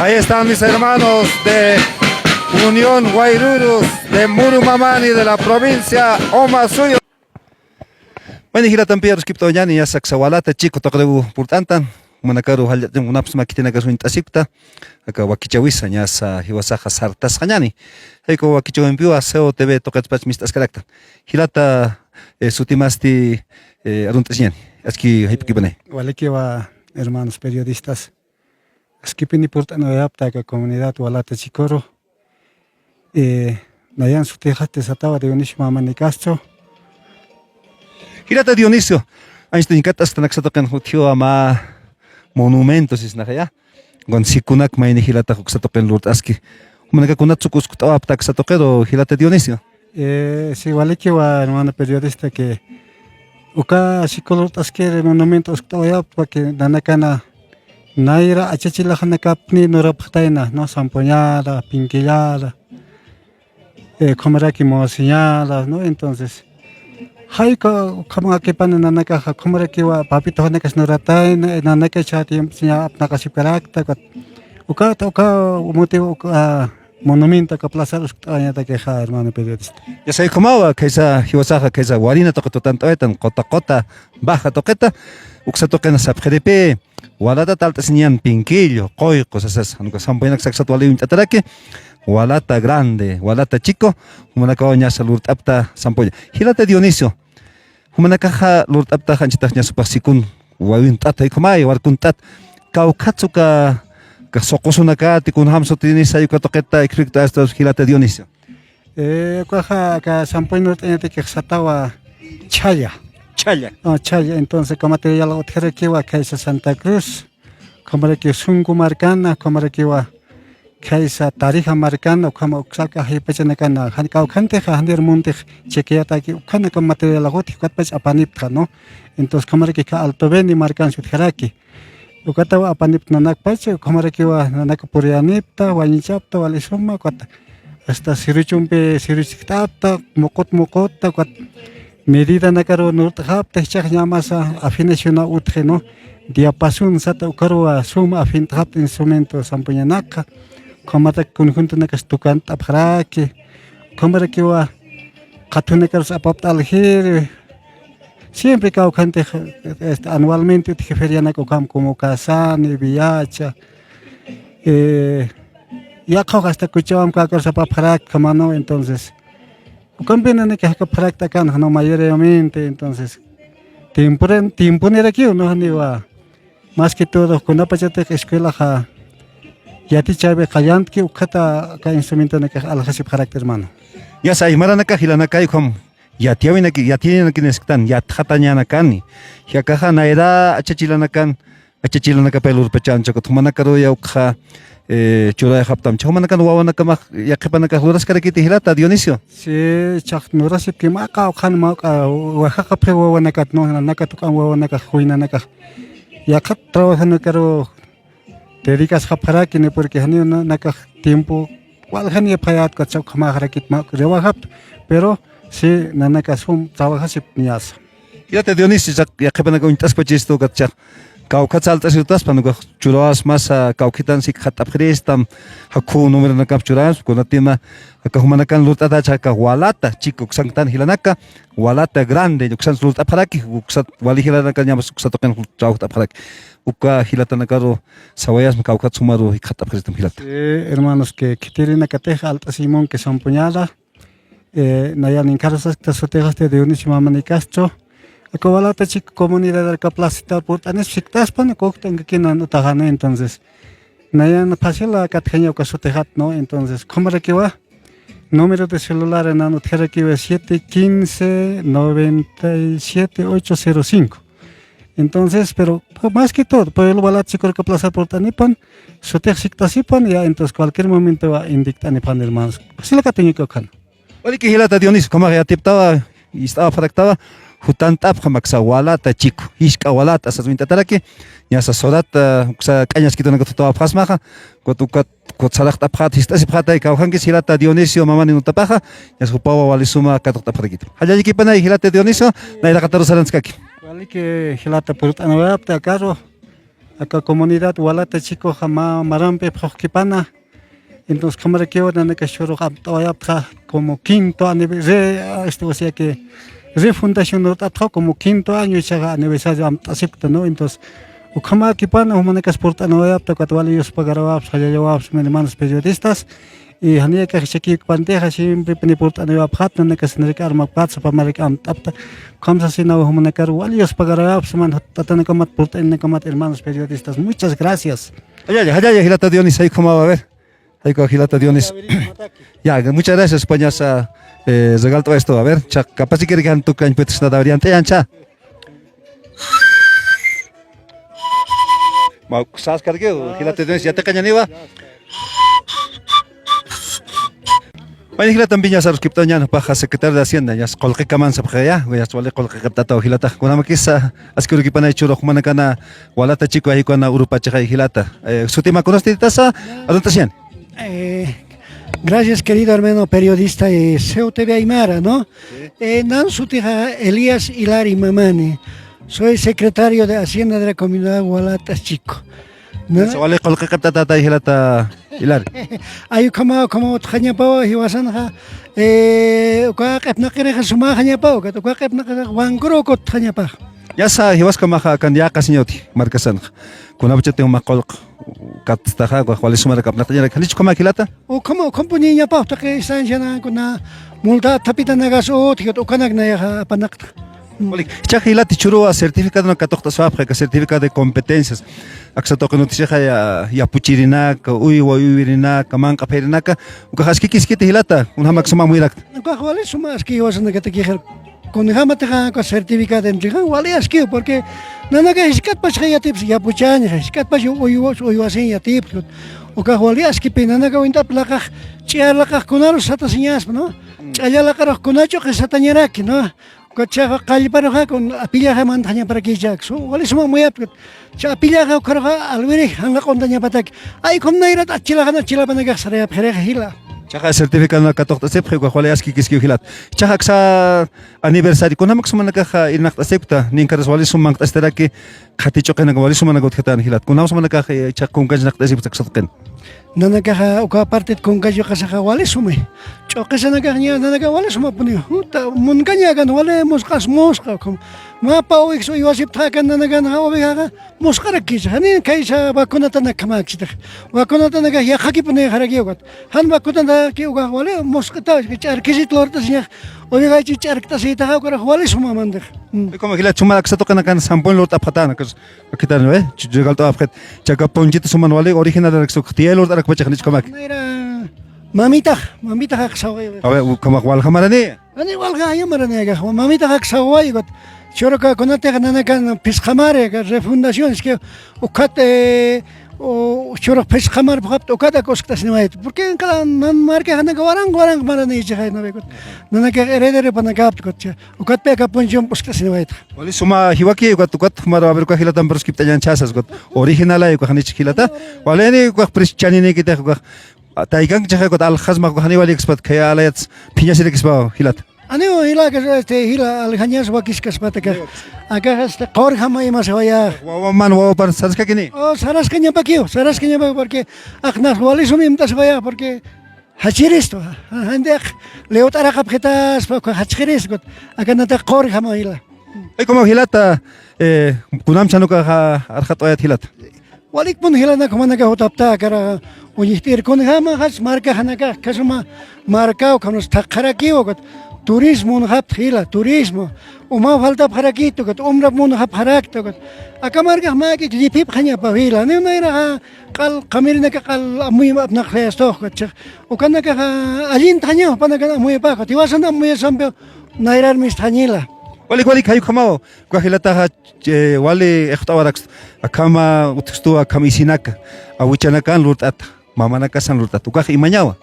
Ahí están mis hermanos de Unión Wayrurus de Muru Mamani de la provincia Omasuyos. Bueno, jilatampi aruskipt'awañäni, ñasa aksa Walata Chico tuqiriw purt'antan, jumanakaru jallallt'añapunapxsma khitinakax uñt'asipkta, aka wakichäwisa, ñasa jiwasaxa sartasxañäni. Jayku wakichäwimpiwa C O T V tuqitpach mist'askaraktan. Jilata, eh, sutimasti, eh, arunt'asiñäni. Aski jayp'ukipanay. Walikiwa, hermanos periodistas. Askipini purt'anwayapta aka comunidad Walata Chicoru. Eh, nayan sutixasti satawa Dionisio Mamanikaschu. Jilata Dionisio, anchhitañ kat'asktan aksa tuqin utjiwa mä monumento sisnaxaya. Wan sikunak mayni jilatax uksa tuqin lurt'aski. Jumanakax kunatsa uskht'awapta aksa tuqiru jilata Dionisio. Eh, sí, walikiwa, hermano periodista, que uka siku lurt'askiri monumento uskt'awayapta, que nanakana nayra achachilaxanakapni nurapxtayna, ¿no? Sampuñara, pinkillara, eh, ukhamaraki mosiñara, ¿no? Entonces, jayku ukham akipani nanakaxa, ukhamarakiwa papitoxanakas nuratayna, eh, nanakacha tiempo siña apnaqasipkarakta, ukat, ukat, uka motivo, uka, ah, monumento aka plaza uskt'awañatakixa, hermano periodista. Ñasa ukhamawa, khaysa jiwasaxa, khaysa Warina tuqit tutant'awaytan, quta quta, baja tuqita, uksa tuqina sapxiripï, Walata talt'asiñan Pinquillo, Quyqu sasas, jan uka sampuñanak saksat wali uñt'ataraki, Walata Grande, Walata Chico, jumanakawa ñasa lurt'apta sampuña. Jilata Dionisio, jumanakaxa lurt'aptax anchhitax ñasa jupax sikun, wawint'at, jaykhumay, warkunt'at, kawkhatsa uka, uka suqusunakati, kunjam sutinisa, uka tuqita explikt'astas jilata Dionisio. Eh, ukaxa, aka sampuñ lurt'añatakix satawa Chhalla. Chhalla. Ah, Chhalla. Entonces, uka material utjarakiwa khaysa Santa Cruz, ukhamaraki Sunku markana, ukhamarakiwa khaysa Tarija markana, ukhama uksa aka jaypachanakana, jan kawkhantixa, janir muntix chequeataki, ukhana uka material utji, ukatpach apanipta, ¿no? Entonces, ukhamaraki kha Alto Beni markansa utjaraki. Ukatawa apanipta nanakpach, ukhamarakiwa nanaka puriyanipta, wañichapta, wali suma, ukat hasta siruchumpi siruchikt'apta, muqut muqutta, ukat medidanakaru nurt'xapta, jichhax ñamasa afinacionaw utji, ¿no? Diapasón sata ukaruwa suma afint'xapta instrumento sampuñanakxa, ukhamatak conjuntonakas tukant'apxaraki, ukhamarakiwa qhathunakarus apapt'aljiri, siempre kawkhantix, este, anualmente utji ferianak ukham como Casani, Viacha, eh, yaqhaw hasta Cochabamba kawkar sapapxarakta, ¿no? Entonces, ukampinanaki jakapxarakta akanxa, ¿no? Mayoritariamente, entonces, tiemporan-, tiemponirakiw, ¿no? Janiwa, más que todo, kunapachatix escuelaxa yatichäwi qallantki, ukhata aka instrumentonakax aljasipxarakta, hermano. Ñasa aymaranakax jilanakay ukham yatiyäwinaki, yatiyäwinaki nisktan, yatxatañanakani. Jakaxa nayra achachilanakan, achachilanakapay lurpachancha, ukat jumanakaruya ukxa, eh, churayxaptamcha. Jumanakan wawanakamax, yaqhipanakax luraskarakiti jilata, Dionisio. Sí, chhax nurasipki mawk'a, ukxan mawk'a, wajaqapxi wawanakat, ¿no? Nakat uk'am wawanakax, juynanakax. Yaqhat trabajanakaru dedicasxapxarakini, porque janiw nanakax tiempo waljanipxayät, ukat ukhamaxarakit mä riwajapta, pero sí, nanakas sum trabajasipxi ñasa. Jilata Dionisio, yaqhipanakaw uñt'aspachistu, ukat kawkhat alt'asirtaspan, ukax churawas masa kawkhitan sikxat'apxiristam, jakhu numeronakamp churawas, kunatima, aka jumanakan lurt'atacha aka Walata Chico uksanktan jilanaka, Walata Grande, uksans lurt'apxaraki, uksat wali jilanaka ñamas uksat tuqin trabajt'apxaraki. Uka jilatanakaru sawayasma kawkhat sumaru jikxat'apxiristam jilata. Sí, hermanos, que khitirinakatix alt'asimunki sampuñada, eh, nayan inkharasakta sutixasti Dionisio Mamanikastru. Aka Walata Chico comunidad arka placita purt'anis siktaspan, kuktankakinan utaxani, entonces. Nayan fácil katjaña uka sutixat, ¿no? Entonces, ¿cómo requiwa? Número de celular nan utjarakiwa siete quince, noventa y siete, ocho cero cinco. Entonces, pero, pues, más que todo, pueblo Walata Chico arka plaza purt'anipan, sutix siktasipan, ya, entonces, cualquier momento va indikt'anipan, hermanos. Pues, sí, la cataña que ocan. Waliki jilata Dionisio, ukhamax yatiptawa, ist'awapxaraktawa, jutant'apxam aksa Walata Chico, jisk'a Walata, sas uñt'ataraki, ñasa surata, uksa k'añaskitunakat jutawapxasmaxa, ukat, ukat, ukat saraqt'apxat, jist'asipxatay, kawkhankis jilata Dionisio Mamani Nutapaxa, ñasa jupawa wali suma katuqt'apxarakita. Jallallkipanay jilata Dionisio, nayraqataru saranskaki. Waliki jilata purt'anawayapta akaru, aka comunidad Walata Chicoxa mä marampi ipxuxkipana, entonces, ukhamarakïwa nanakax churux amtawayapta, como quinto anive-, re-, este, o sea que, refundación lurt'apta, como quinto año ichaxa aniversario amt'asipkta, ¿no? Entonces, ukhamakipana, jumanakas purt'anawayapta, ukat wali yuspagarawapsa, jallallawapsa, hermanos periodistas, y janiyakax ichhakïpantixa, siemprepini purt'anawayapxat, nanakas nirk armapxat, sapa mark amt'apta, ukham sasinaw jumanakar wali yuspagarawapsa, man tatanakamat, purt'aninakamat, hermanos periodistas, muchas gracias. Jallalla, jallalla, jilata Dionisio, jay ukhamawa, a ver. Jay uka jilata Dionisio. Ya, muchas gracias, pañasa, eh, regalto esto. A ver, cha, capaz si quiere que han toca en puedes nada, habrían te ancha. Ma, sas cargue, jilata Dionisio, ya te cañaniwa. Mayni jilata, también ya sabes que ña paxa secretario de Hacienda, ñas qullqi kaman sapxaya, ñas wali qullqi qipt'ataw jilata. Kunamakisa, aski urkipanay churux jumanakana Walata Chico, jay ukana urupachaxay jilata. Eh, sutima kunasti tasa, aruntasiñäni. Eh, gracias, querido hermano periodista de C O T V Aymara, ¿no? Sí. Eh, nan sutixa Elías Hilari Mamani. Soy secretario de Hacienda de la comunidad Walata Chico. ¿No? Wali qullqi qipt'atatay jilata Hilari. Ay, ukhama, ukhama utjañapawa jiwasanxa. Eh, uka q'ipnaqirixa sumaxañapawa, ukat uka q'ipnaqirixa wankuru uka utjañapaxa. Ñasa jiwaskamaxa akan yäqasiñawti markasanxa. Kunapachatix uma qullq katstaxa, wali sumarak apnaqtañarak. ¿Janichu ukhama jilata? Ukhama, ukhampuniñapaw taqi instancianankuna multa thapitanakas utji, ukanak nayaxa apanaqta. Walik, jichhax jilata churuwa certificadonak katuqt'asipxi, aka certificado de competencias. Aksa tuqin utjchixa ya, yapuchirinaka, uywa uywirinak, manq'a phayrinaka. Ukax askikiskiti jilata, kunjamak suma muyirakta. Ukax wali suma aski jiwasanakatakixir. Kunjamatixa uka certificado entregan wali askiw, porque nanaka jisk'atpach yatipxi, yapuchañxa, jisk'atpach uywa, uywasiñ yatipxi. Ukax wali askipi, nanaka uñt'ap laqax, ch'iyar laqax kunaru satasiñaspa, ¿no? Mm. Ch'alla laqarux kuna ch'uqi satañaraki, ¿no? Ukat chhaxa qallparuxa kun apillaxa mantañaparakichak. Su, wali suma muyapkut. Cha apillaxa ukharuxa alwirix janq'aq'untañapataki. Ay, ukham nayrat achilaxan achilapanakax sarayapxirixa jila. Chhaxa certificado katuqt'asipxi, ukax wali askikiskiw jilat. Chhaxa aksa aniversario, kunjamak sumanakaxa irnaqt'asipkta, ninkharas wali suma manq't'asitaraki, qhati ch'uqinaka wali sumanaka utjatan jilat. Kunjam sumanakax, eh, chhaxa kunkanchnaqt'asipkta aksa tuqin. Nanakaxa uka partit kunka yuqasaxa wali sumay. Ch'uqisanakaxña nanaka wali sumapuni. Juta munkaña akan wali musq'as musq'a ukham. Mapa uwix uywasiptxa akan nanakanxa ovejaxa musq'arakicha. Jani kaysa vacunatanak khamäkchitax. Vacunatanakax yaqhakipuni jarakiw ukat. Jan vacunataki ukax wali musq'ita ch'arkisit lurt'asiñax. Ovejachi ch'arkt'asitaxa ukarax wali sumamantix. Mm. Como jila chuma aksa tuqinakan sampun lurt'apxatana, akas Akitan, ¿ve? Ch-, regalto apxit. Chaka ponchito suman wali original arak suk tiel ur arak pachak ni chkamak. Nayra mamitax, mamitax aksawa. A ver, u-, kamak walja marani. Ani walja aya marani aka. Mamitax aksawa, got. Churaka kunatixa nanakan phisqamari, aka refundación, es que ukat, eh, u-, churux phisqamar pxapt ukat ak uskt'asniwayt. Porque cada nan markaxa nanaka waranq, waranq marani ichixay, ¿no ve? Got. Nanaka heredero panakapt, got. Ukatpi aka ponchon uskt'asniwayt. Wali suma jiwaki, ukat, ukat, jumar, a ver, uka jilatan, pero skipt'añan chasas, ukat. Original ay, uka janich jilata. Wali ni, uka pris chaninïkitix, uka. A, taykank chaxa, ukat, alxasma, uka jani wali kispat, khaya alayats, phiñasirikispa, jilata. Aniw jila, este, jila aljañas wakiskaspataka. Aniw. Aka, este, qurjama imasawaya. Wawaman, wawapan saraskakini. O, saraskañapakiw, saraskañapakiw, porque aqnas walisum imt'asawaya, porque jachiristu, ha, ha, jandiq lewt'araqapxitaspa, uka jachiristu, akanata qurjama jila. Ay, como jilata, eh, kunam chanukaxa arxat'wayat jilata. Walikpun jilanaka jumanakax jutapta, akara uñjt'ir kunjama, jas markajanakax, kasuma markaw, kanusa thaqharakiw, ukat turismo munxapta jila, turismo, uma faltapxarakitu, ukat umrap munxapxarakta, ukat aka markax mäk'ik lliphipxañapa jila, ni nayraxa q'al qamirinaka q'al amuyma apnaqxayastux, ukat chiq, ukanakaxa allintxaña, jupanakan amuyapa, ukat jiwasan amuyasampiw nayrar mistxañila. Walik, walik, jay ukhamaw, uka jilataxa, eh, wali ixt'awarakstu, akhama utjkstu, akham isinaka, awichanakan lurt'ata, mamanakasan lurt'ata, ukax imañawa,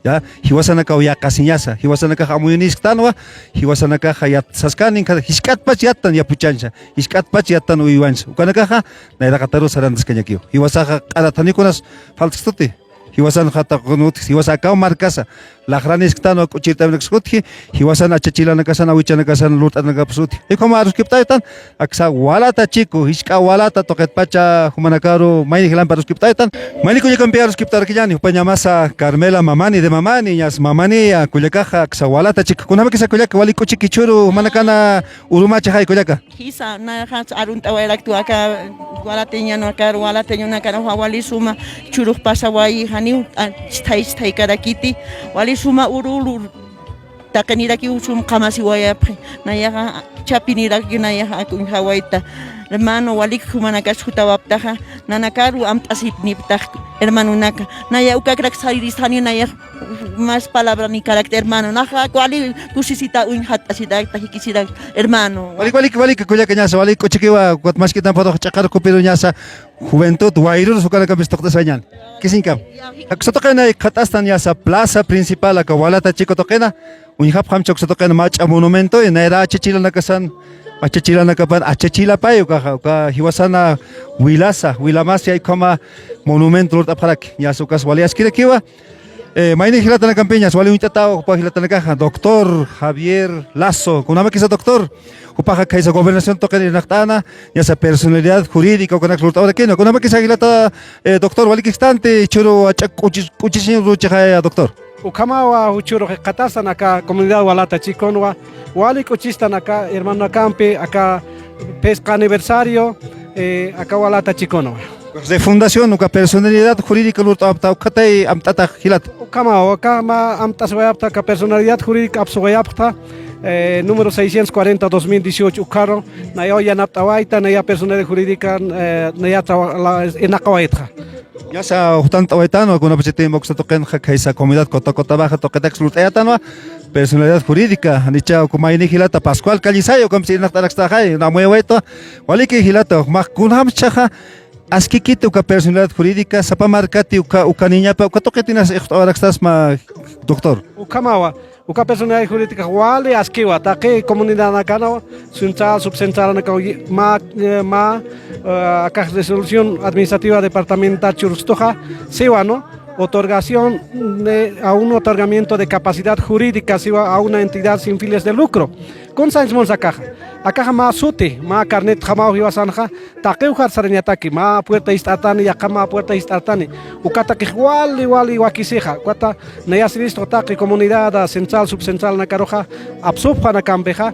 ya, jiwasanakaw yaqasiñasa, jiwasanakax amuyunisktanwa, jiwasanakaxa yat saskanin, jisk'atpach yattan yapuchansa, jisk'atpach yattan uywansa, ukanakaxa nayraqataru sarantaskañakiw, jiwasaxa q'arathanikunas falt'kstuti. Jiwasan jataqunut, jiwasan akaw markasa, laxranisktanwa, k'uchirt'awinakskutji, jiwasan achachilanakasan, awichanakasan, lurt'anakapsutji. Ukhama aruskipt'aytan, aksa Walata Chico, jisk'a Walata tuqitpacha jumanakaru, mayni jilampi aruskipt'aytan, mayni kullakampi aruskipt'arakiñäni, jupañamasa Carmela Mamani de Mamani, ñas Mamani, a, kullakaxa, aksa Walata Chico. Kunjamakisa kullaka, wali k'uchiki churu, jumanakana urumachaxay kullaka. Jisa, nayaxa arunt'awayraktu aka walateñanakar, walateñanakar, wali suma churux pasawayi, janiw, a, ch'thay ch'thaykarakiti, wali suma uru uru taqinirakiw sum qamasiwayapxi, nayaxa chapinirakiw, nayaxa uñjawayta, hermano, walik jumanakas jutawaptaxa, nanakaru amt'asipniptax, hermanonaka, naya ukakrak sariristani, nayax mas palabra ni carácter, hermano. Naxa wali kusisita uñjat'asirakta, jikisirak, hermano. Walik, walik, walik, kullakañasa, walik, k'uchikiwa, ukat mask'itan phuruxa ch'aqar kupiruñasa, juventud, wayrurus ukanakampis tuqt'asiwañäni. Kisiñkam. Aksa tuqina jikxatastan ñasa plaza principal aka Walata Chico tuqina, uñjapxamcha uksa tuqina mach'a monumento, y nayra achachilanakasan, achachilanakapan, achachilapay ukaxa, uka jiwasana wilasa, wilamasa, ukhama monumento lurt'apxaraki, ñasa ukas wali askirakiwa, Eh, mayni jilatanakampiñas, wali uñt'ataw, jupa jilatanakaxa, doctor Javier Lazo, kunamakisa doctor, jupaxa khaysa gobernación tuqin irnaqt'ana, ñasa personalidad jurídica, ukanak lurt'awarakinwa, kunamakisa jilata, eh, doctor, walikixtanti, churu ach'ak k'uchis, k'uchisiñ ruchixaya, doctor. Ukhamawa, juchuru jikxatastan aka comunidad Walata Chiconwa, wali k'uchistan aka hermanonakampi, aka phisqa aniversario, eh, aka Walata Chiconwa. Refundación, uka personalidad jurídica lurt'awapta, ukatay amt'atax jilata. Ukhama, ukhama amt'asiwayapta, aka personalidad jurídica apsuwayapta, eh, número seiscientos cuarenta dos mil dieciocho ukharu, nayaw yanapt'awayta, naya personalidad jurídica, eh, naya trawa-, la, irnaqawaytxa. Ñasa juktantawayitanwa, kunapachatï uksa tuqinxa khaysa comunidad Cota Cota Baja tuqitaks lurt'ayatanwa, personalidad jurídica, janicha uka mayni jilata Pascual Callisaya, ukampis irnaqt'arakstaxay, amuyawaytwa, waliki jilata, max kunjamschaxa, askikiti uka personalidad jurídica, sapa markati uka, uka niñapa, uka tuqitinas ixt'awarakstasma, doctor. Ukhamawa, uka personalidad jurídica wali askiwa, taqi comunidadnakanaw, central, subcentralnakaw, ma, eh, ma, eh, akax resolución administrativa departamental churxtuxa, siwa, ¿no? Otorgación de, a un otorgamiento de capacidad jurídica, siwa, a una entidad sin fines de lucro. Kunsañs munsa akaxa. Akaxa mä suti, mä carnetjamaw jiwasanxa, taqiw jar sarañataki, mä puerta ist'artani, yaqha mä puerta ist'artani. Ukatakix wali, wali wakisixa. Ukata nayasiristu taqi comunidad central, subcentralnakaruxa, apsupxanakampixa,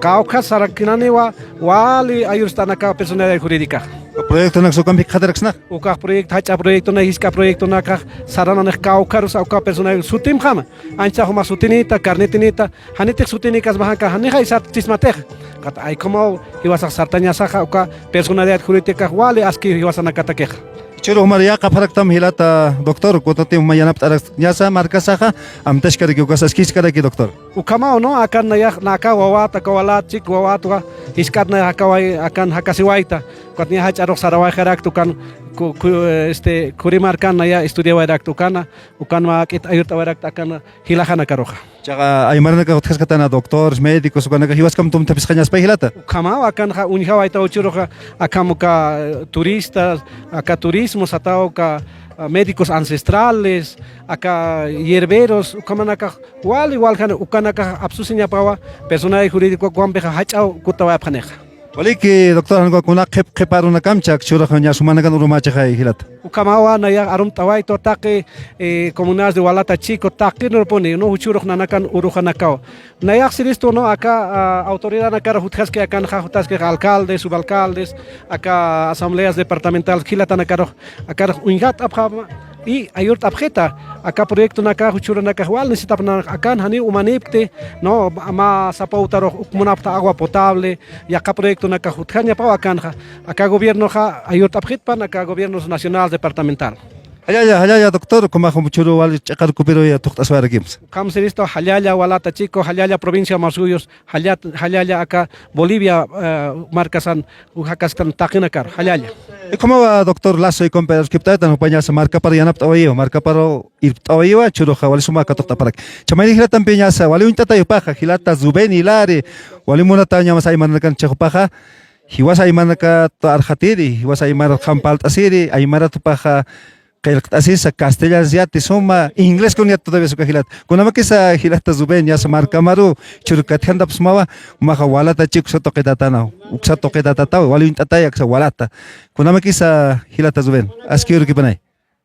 kawkha sarakinaniwa, wali ayurstanaka personalidad jurídica. Proyectonak ukampi jikxataraksnax. Ukax proyecto, jach'a proyectona, jisk'a proyectonakax, sarananix kawkharusa uka personalidad sutimjama. Ancha juma sutinita, carnetinita, janitix sutinikasmaxa, janixay sart'ismatix. Ukat ukhamaw jiwasax sartañasaxa uka personalidad jurídicax wali aski jiwasanakatakixa. Jichhüru jumar yaqhapxaraktam jilata doctor, kunatï juma yanapt'arañasa markasaxa, amtachkaraki ukas askiskaraki doctor. Ukhamaw, ¿no? Akan nayax, naka wawat, aka Walata Chico wawatwa, jisk'at nayax akaway, akan jakasiwayta. Ukat niya jach'arux sarawayxarakta ukan, ku, ku, este, Curimarkan naya estudiawayrakta ukana, ukan mä k'it ayurt'awayrakta akan jilajanakaruxa. Chaqa aymaranakax utjaskatana doctores, médicos, ukanakax jiwaskam tumthapisxañaspay jilata. Ukhamaw, akanxa uñjawayta jichhüruxa, akham uka, eh, turistas, aka turismo sataw uka, ah, médicos ancestrales, aka hierberos, ukhamanakax wali waljan ukanakax apsusiñapawa personal jurídico wampixa jach'aw kutawayapxanixa. Waliki, doctor, jan uka kuna qhip qhipa arunakamcha churux ña sumanakan urumächixay jilata. Ukhamawa nayax arumt'awaytu taqi, eh, comunidades de Walata Chico, taqinurpuni, ¿no? Juchurux nanakan uruxanakaw. Nayax siristu, ¿no? Aka, ah, autoridadnakar jutjaski akanxa, jutjaski alcaldes, subalcaldes, aka asambleas departamentales jilatanakarux, akarux uñjat'apxama, y ayurt'apxita, aka proyectonakax, juchurunakax wal necesitapxi, akan janiw umanipkti, ¿no? Mä sapawtarux uk munapxta agua potable, yaqha proyectonakax jutjañapaw akanxa, aka gobiernoxa ayurt'apxitpan, aka gobiernos nacional, departamental. Jallalla, jallalla, doctor, ukhamax juchuru wali ch'iqarukupiruw thuqt'aswarakimsa. Ukham siristu, jallalla Walata Chico, jallalla provincia Masuyos, jallat-, jallalla aka Bolivia, eh, markasan, ukhamasktan taqinakar, jallalla. Ukhamawa, doctor Lazo, y compañeros, kipt'aytan jupañasa markapar yanapt'awayiwa, markapar irpt'awayiwa, churuxa wali suma katuqt'aparak. Chamaynix jilatampiñasa, wali uñt'atayupaxa, jilata Rubén Hilari, wali munatañamasa aymaranakan chixupaxa, jiwas aymaranakat arxatiri, jiwas aymarat qhampalt'asiri, aymarat jupaxa qillqt'asisa, castellans yati suma, inglés kun yat todavía suka jilat. Kunamakisa jilata Rubén, yasa markamaru, churukatjantapsmawa, umaxa Walata Chico uksa tuqitatanaw, uksa tuqitatataw, wali uñt'atay aksa Walata. Kunamakisa jilata Rubén, aski urukipanay.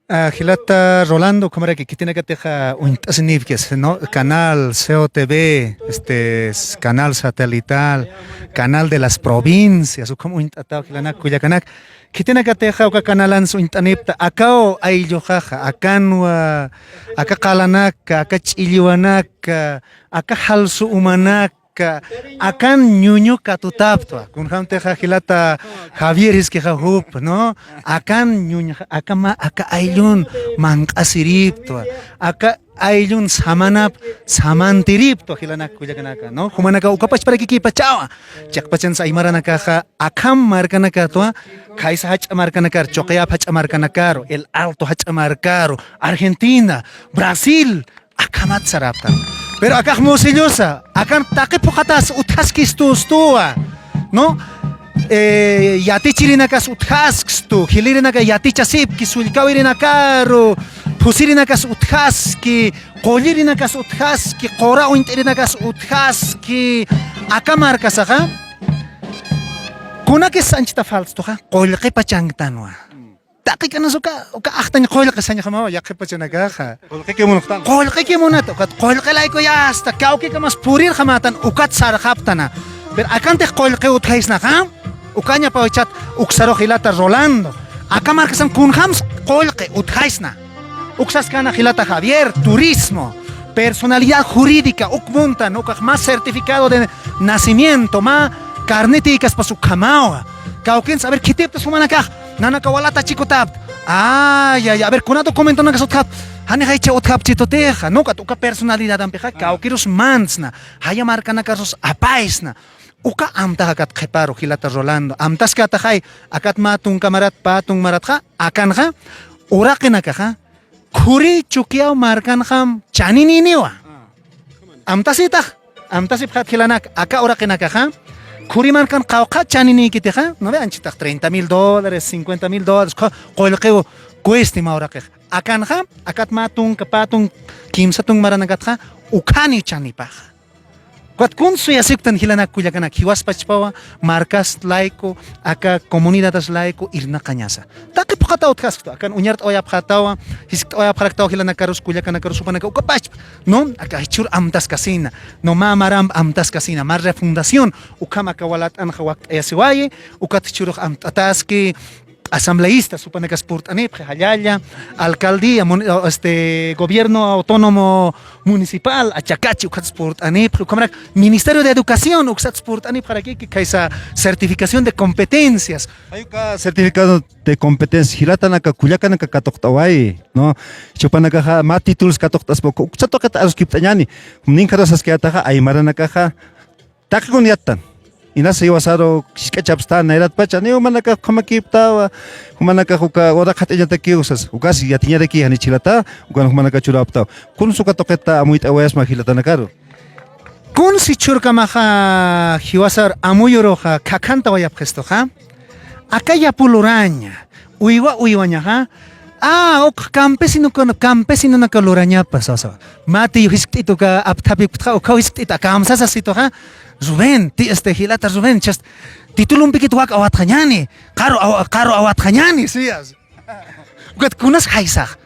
Ah, jilata Rolando, ukhamaraki khitinakatixa uñt'asinipkis, ¿no? Canal C O T V, este, s-, canal satelital, canal de las provincias, ukham uñt'ataw jilanak kullakanak. Khitinakatixa uka canalans uñt'anipta, akaw aylluxaxa, akanwa, aka qalanaka, aka ch'illiwanaka, aka jalsu umanaka, ka-, akan ñuñu katutaptwa. Kunjamtixa jilata Javier jiskixa jup, ¿no? Akan ñuñu, aka ma-, aka ayllun manq'asiriptwa. Aka ayllun samanap, samantiriptwa jilanak kullakanaka, ¿no? Jumanaka ukapachparakikïpachawa. Chiqpachans aymaranakaxa akham markanakatwa, khaysa jach'a markanakar, Choqllap jach'a markanakaru, El Alto jach'a markaru, Argentina, Brasil, akhamat saraptan. Pero akax musillusa, akan taqi phuqhatas utjaskistustuwa, ¿no? Eh, yatichirinakas utjaskistu, jilïrinaka yatichasipki, sullkawirinakaru, phusirinakas utjaski, qullirinakas utjaski, qura uñt'irinakas utjaski, aka markasaxa, kunakis anchita faltstuxa, qullqi pachanktanwa. Taqi kanas uka, uka aqtañ qullqi sañjamawa, yaqhip pachanakaxa. Qullqiki munxtan. Qullqiki munata, ukat qullqi layku yasta, kawkikamas purirxamatan, ukat sarxaptana. Pero akantix qullqi utjaysnaxa, ukañapawichat, uksarux jilata Rolando. Aka markasan kunjams qullqi utjaysna. Uksaskana jilata Javier, turismo, personalidad jurídica, uk muntan, ukax mä certificado de nacimiento, mä carnetïkaspas ukhamawa. Kawkins, a ver, khitiptas jumanakax, nanaka Walata Chicotapta. Ay, ay, a ver, kuna documentonakas utjapta. Janixaycha utjapchitutixa, ¿no? Ukat uka personalidadampixa, kawkirus mantsna, jaya markanakarus apaysna. Uka amtax akat qhiparu, jilata Rolando. Amtaskätaxay, akat mä tunka marat, pä tunk maratxa, akanxa, uraqinakaxa, Khuri Chukiyaw markanxam chaninïniwa. Amtasïtax, amtasipxät jilanak, aka uraqinakaxa, khuri markan qawqha chaninïkitixa, ¿no ve? Anchitax treinta mil dólares, cincuenta mil dólares, qu-, qullqiw cuesti mä uraqix. Akanxa, akat mä tunka, pä tunk, kimsa tunk maranakatxa, ukhaniw chanipaxa. Ukat kun suyasipktan jilanak kullakanak, jiwaspachpawa, markas layku, aka comunidades layku irnaqañasa. Taqi phuqhata utjaskistu, akan uñart'awayapxätawa, jiskt'awayapxaraktawa jilanakarus, kullakanakarus, jupanaka ukapachpa, ¿no? Aka jichhür amtaskasina, ¿no? Mä maramp amtaskasina, mä refundación, ukham aka walat'anxa wakt'ayasiwayi, ukat jichhürux amt'ataski, asambleístas, jupanakas purt'anipxi, jallalla, alcaldía, mun-, este, gobierno autónomo municipal, Achakachi, ukhats purt'anipxi, ukhamarak Ministerio de Educación, uksats purt'anipxarakiki, khaysa certificación de competencias. Jay uka certificado de competencia, jilatanaka, kullakanaka katuqt'awayi, ¿no? Jupanakaxa, mä títulos katuqt'aspa, uksa tuqit aruskipt'añäni, ninkharasaskayätaxa, aymaranakaxa, Taqi kun yattan. Inas jiwasaru jisk'achapstan, nayratpacha, ni jumanakax ukhamakiptawa, jumanakax uka ura qhat'iñatakiw sas, ukas yatiñaraki janichilata, ukan jumanakax churaptaw. Kun uka tuqita amuyt'awayasma jilatanakaru. Kun jichhürkamaxa jiwasar amuyuruxa khakhantawayapxistuxa, aka yapu luraña, uywa uywañaxa, Ah, uk campesino, campesino naka lurañapa, sasa. Mati jiskt'itu ka apthapiptxa, uka jiskt'ita kamsasa situxa. Rubén, ti este jilata Rubén, chast titulumpi kit wak awatxañani, qaru awa-, qaru awatxañani, siyas. Ukat kunas jaysax.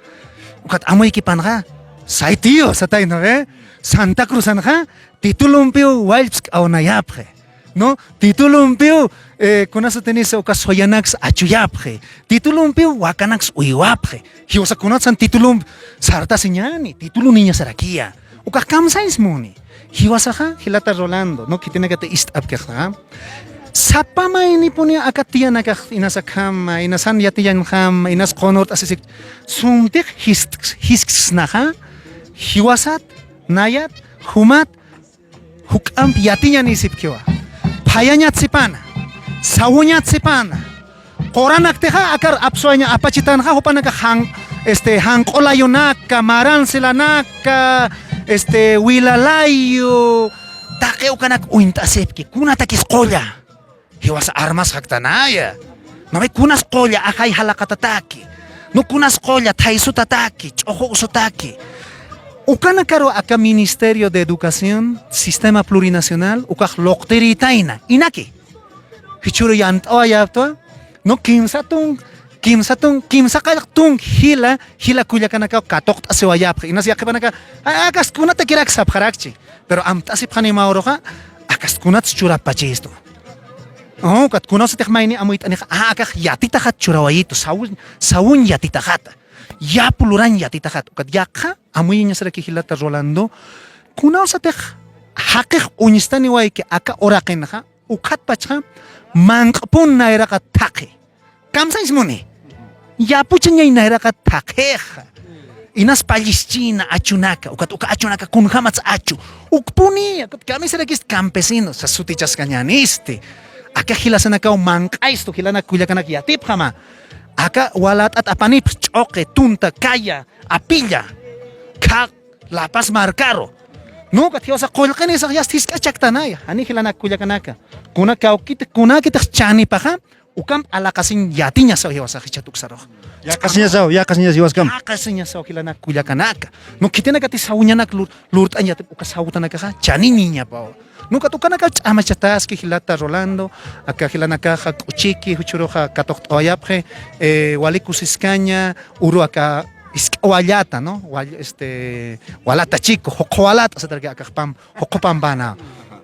Ukat amuykipanxa, say tío, satayna, ¿ve? Santa Cruzanxa, titulumpiw wallpsk'awnayapxi. ¿No? Titulumpiw, eh, kunasutinisa uka suyanaks achuyapxi. Titulumpiw wakanaks uywapxi. Jiwasa kunatsan titulump sartasiñani, tituluniñasarakiya. Ukax kamsañs muni. Jiwasaxa, jilata Rolando, ¿no? Khitinakati ist'apkixtaxa. Sapa maynipuni aka tiyanakax inasakama, inasan yatiyanxama, inas qunurt'asisik. Suntix jisks-, jisksnaxa, jiwasat, nayat, jumat, juk'amp yatiñanisipkiwa. Phayañat sipana, sawuñat sipana. Quranaktixa akar apsuwaña apachitanxa jupanaka jan-, este, janq'ulayunaka, maransilanaka, este, wilalayu, taqi ukanak uñt'asipki, kunatakis qulla. Jiwasa armas jaktanaya. Mami kunas qulla ajay jalaqatataki. No kunas qulla thaysutataki, ch'uxu usutaki. Ukanakaru aka Ministerio de Educación, Sistema Plurinacional, ukax luqtiritayna. Inaki. Jichhüru yant'awayaptwa. No kimsatun, kimsatun, kimsa qallqtun jila, jila kullakanakaw katuqt'asiwayapxi. Inas yaqhipanaka, a-, akas kunatakirak sapxarakchi. Pero amt'asipxanimaw uruxa, akas kunats churapachistu. Oh, ukat kunawsatix mayni amuyt'anixa, ah, akax yatitaxat churawayitu, sawuñ, sawuñ yatitaxata. Yapu lurañ yatitaxata. Ukat yaqha, amuyiñasaraki jilata Rolando. Kunawsatix jaqix uñstaniwayki aka uraqinxa, ukhatpachxa, manq'pun nayraqa thaqhi. Kamsañs muni. Yapuchañay nayraqa thaqhixa. Inas pallischina achunaka, ukat uka achunaka kunjamats achu. Ukpuni, ukat kamisarakisti campesino, sas sutichaskañanisti. Aka jilasanakaw manq'aystu, jilanak kullakanak yatipxama. Aka walat'at apanipx ch'uqi, tunta, kaya, apilla, khaq, La Paz markaru. No, ukat jiwasa qullqinisax yast jisk'a chaktanaya, jani jilanak kullakanaka. Kuna kawkit, kunakitix chanipaxa, ukamp alaqasiñ yatiñasaw jiwasax jichhat uksarux. Yaqasiñasaw, yaqasiñas jiwaskam. Yaqasiñasaw jilanak kullakanaka. No khitinakati sawuñanak lur-, lurt'añ yatip uka sawutanakaxa chaniniñapaw. No ukat ukanaka ch'amachataski jilata Rolando, aka jilanakaxa k'uchiki, jichhüruxa katuqt'awayapxi, eh, wali kusiskaña, uru aka jisk'a wallata, ¿no? Wall-, este, walata chico, juqu walata, sataraki akaxpam, juqu pampana.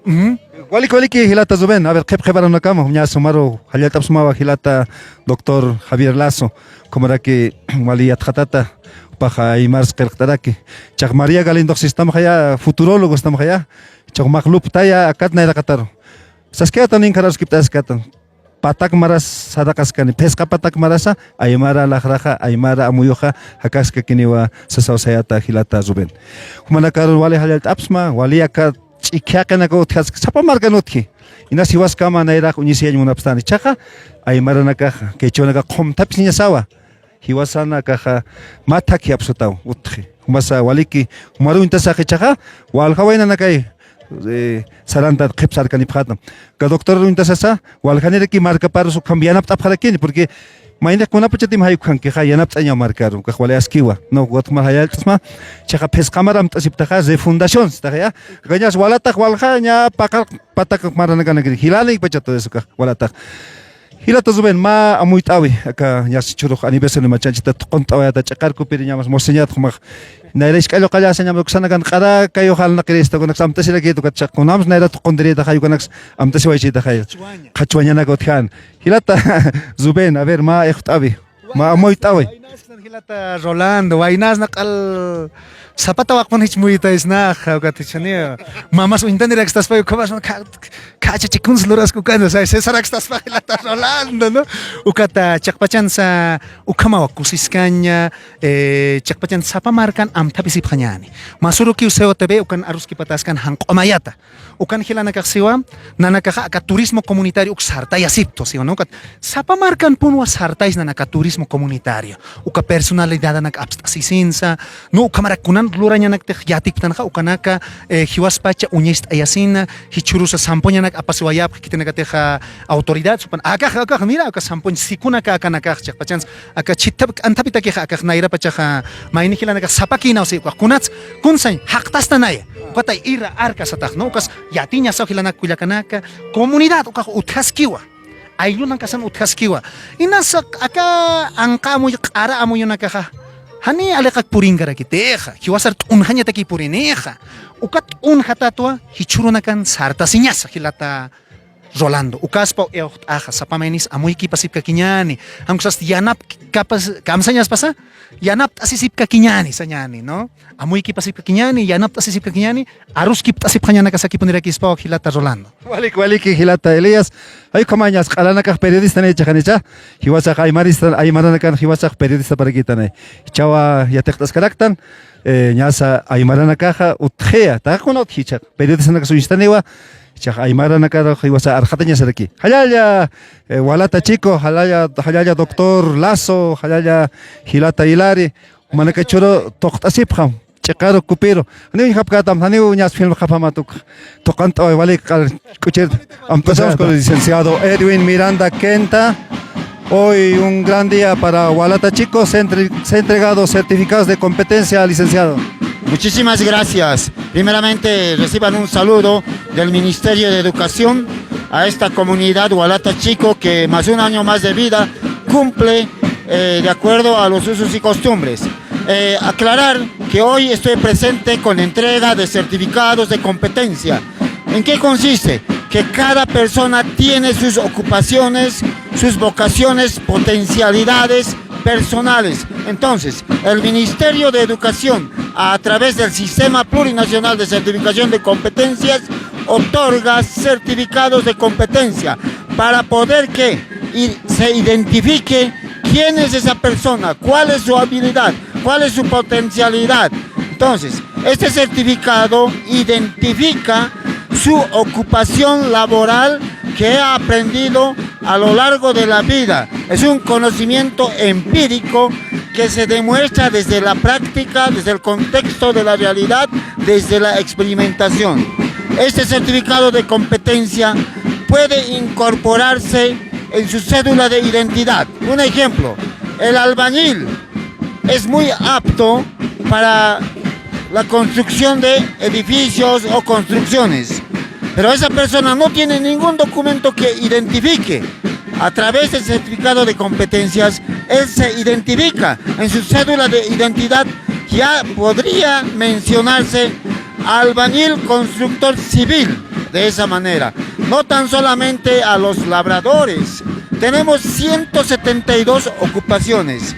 Ujú. Waliki, waliki, jilata Rubén. A ver, qhip qhiparunakama, ña sumaru, jallallt'apxsmawa jilata doctor Javier Lazo, kumaraki wali yatxatata, jupaxa aymars qillqt'araki. Chax María Galindo sistamxaya, futurólogo sistamxaya, chax maqluptaya, akat nayraqataru. Saskayata ninkhararu skipt'askata. Patak maras saraqaskani, phisqa patak marasa, aymara laxraxa, aymara amuyuxa, jakaskakiniwa sasaw sayata jilata Rubén. Jumanakaru wali jallallt'apxsma, wali aka ch'ikhi jaqinaka utjaski, sapa markan utji. Inas jiwaskama nayrax uñisiyañ munapxstani. Chaxa, aymaranakaxa, quechuanakax qhumthapisiñasawa. Jiwasanakaxa mä thakhi apsutaw utji. Jumasa waliki, jumaru uñtasax jichhaxa, waljawaynanakay, eh, sarantat qhip sarkanipxätam. Ka doctor uñtasasa, waljaniraki markaparus ukham yanapt'apxarakini, porque maynix kunapachatim jay ukhankixa yanapt'añaw markaru, ukax wali askiwa. No, ukat jumar jallallt'sma, jichhaxa phisqa mar amt'asiptaxa, refundación, sitaxa ya. Kañas walatax walja, ña paqar patak maranakanakiri. Jilanïpachata eso ukax, walatax. Jilata Rubén, mä amuyt'äwi, aka ñax jichhürux aniversario machanchita thuqunt'awayata ch'iqar kupiriñamas musiñat jumax. Nayra isk'allu qallasa ñam uksanakan q'ara kayux alnaqirista, ukanaks amtasirakit ukat chaq kunams nayra thuquntirïtaxay, ukanaks amtasiwaychïtaxay. Qhachwaña. Qhachwañanak utjan. Jilata Rubén, a ver, mä ixt'äwi, mä amuyt'äwi. Waynasnan jilata Rolando, waynasna q'al Zapata waqpan jich muyitaysnaxa, ukat jichhaniw. Mamas uñtanirakstaspa, ukhamas, ka-, kachachikuns lurask ukana, sa-, Césarakstaspa jilata Rolando, ¿no? Ukata chiqpachansa, ukhamawa kusiskaña, eh, chiqpachan sapa markan amthapisipxañäni. Masurukiw C O T V, ukan aruskipataskan janq'umayata. Ukan jilanakax siwa, nanakaxa aka turismo comunitario uk sartayasiptu, siwa, ¿no? Ukat sapa markanpunwa sartaysnan aka turismo comunitario. uka personalidadanak apst'asisinsa, no, ukhamarak kunan lurañanaktix yatipktanxa, ukanaka, eh, jiwaspacha uñacht'ayasina, jichhürusa sampuñanak apasiwayapxi khitinakatixa autoridad, supan, akax, akax, mira, uka sampuñ sikunaka akanakax, chiqpachansa, aka chhithap k'anthapitakixa, akax nayrapachaxa, mayni jilanakax sapakïnaw si, ukax kunats, kunsañ, jaqtastanaya, ukatay ira arka satax, ¿no? Ukas yatiñasaw jilanak kullakanaka, comunidad, ukax utjaskiwa. Ayllunakasan utjaskiwa. Inasa aka anqa amuy, q'ara amuyunakaxa, jani aliqak purinkarakitixa, jiwasar t'unjañataki purinixa. Uka t'unjatatwa jichhürunakan sartasiñasa jilata Rolando. Ukaspaw iwxt'axa, sapa maynis amuykipasipkakiñäni. Jan ukasasti yanap kapas, kamsañaspasa, yanapt'asisipkakiñäni, sañäni, ¿no? Amuykipasipkakiñäni, yanapt'asisipkakiñäni, aruskipt'asipxañanakasakipunirakispaw jilata Rolando. Walik, waliki jilata Elías. Ay, ukhamañas q'alanakax periodista ni chiqanicha. Jiwasax aymarista, aymaranakan jiwasax periodistaparakïtanay. Jichhawa yatiqt'askaraktan, eh, ñasa aymaranakaxa utjiya. Taqkuna utjicha. Periodistanakas uñstaniwa. Jichhax aymaranakar jiwasa arxatañasaraki. Jallalla, eh, Walata Chico, jallalla, jallalla doctor Lazo, jallalla jilata Hilari. Jumanakax jichhüru tuqt'asipxam, ch'iqaru kupiru. Janiw japkätam, janiw ñas filmxapxamat uk. Tuqant'away walik q'al k'uchir. Empezamos con el licenciado Edwin Miranda Quenta. Hoy un gran día para Walata Chico. Se entre-, se ha entregado certificados de competencia, licenciado. Muchísimas gracias. Primeramente, reciban un saludo del Ministerio de Educación a esta comunidad Walata Chico que más un año más de vida cumple, eh, de acuerdo a los usos y costumbres. Eh, aclarar que hoy estoy presente con entrega de certificados de competencia. ¿En qué consiste? Que cada persona tiene sus ocupaciones, sus vocaciones, potencialidades personales. Entonces, el Ministerio de Educación, a través del Sistema Plurinacional de Certificación de Competencias, otorga certificados de competencia para poder que i-, se identifique quién es esa persona, cuál es su habilidad, cuál es su potencialidad. Entonces, este certificado identifica su ocupación laboral que ha aprendido a lo largo de la vida. Es un conocimiento empírico que se demuestra desde la práctica, desde el contexto de la realidad, desde la experimentación. Este certificado de competencia puede incorporarse en su cédula de identidad. Un ejemplo, el albañil es muy apto para la construcción de edificios o construcciones, pero esa persona no tiene ningún documento que identifique. A través del certificado de competencias, él se identifica en su cédula de identidad, ya podría mencionarse albañil constructor civil. De esa manera, no tan solamente a los labradores, tenemos ciento setenta y dos ocupaciones.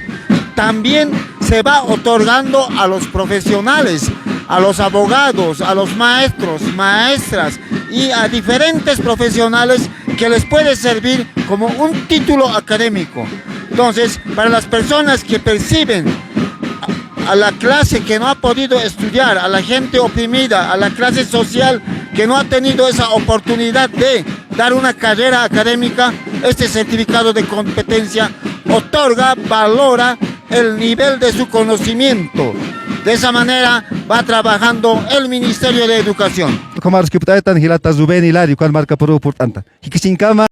También se va otorgando a los profesionales, a los abogados, a los maestros, maestras y a diferentes profesionales que les puede servir como un título académico. Entonces, para las personas que perciben a la clase que no ha podido estudiar, a la gente oprimida, a la clase social que no ha tenido esa oportunidad de dar una carrera académica, este certificado de competencia otorga, valora el nivel de su conocimiento. De esa manera va trabajando el Ministerio de Educación. Ukhamar kipt'aytan jilata Rubén Hilario, ukan markapuru purt'anta. Jikisiñkama.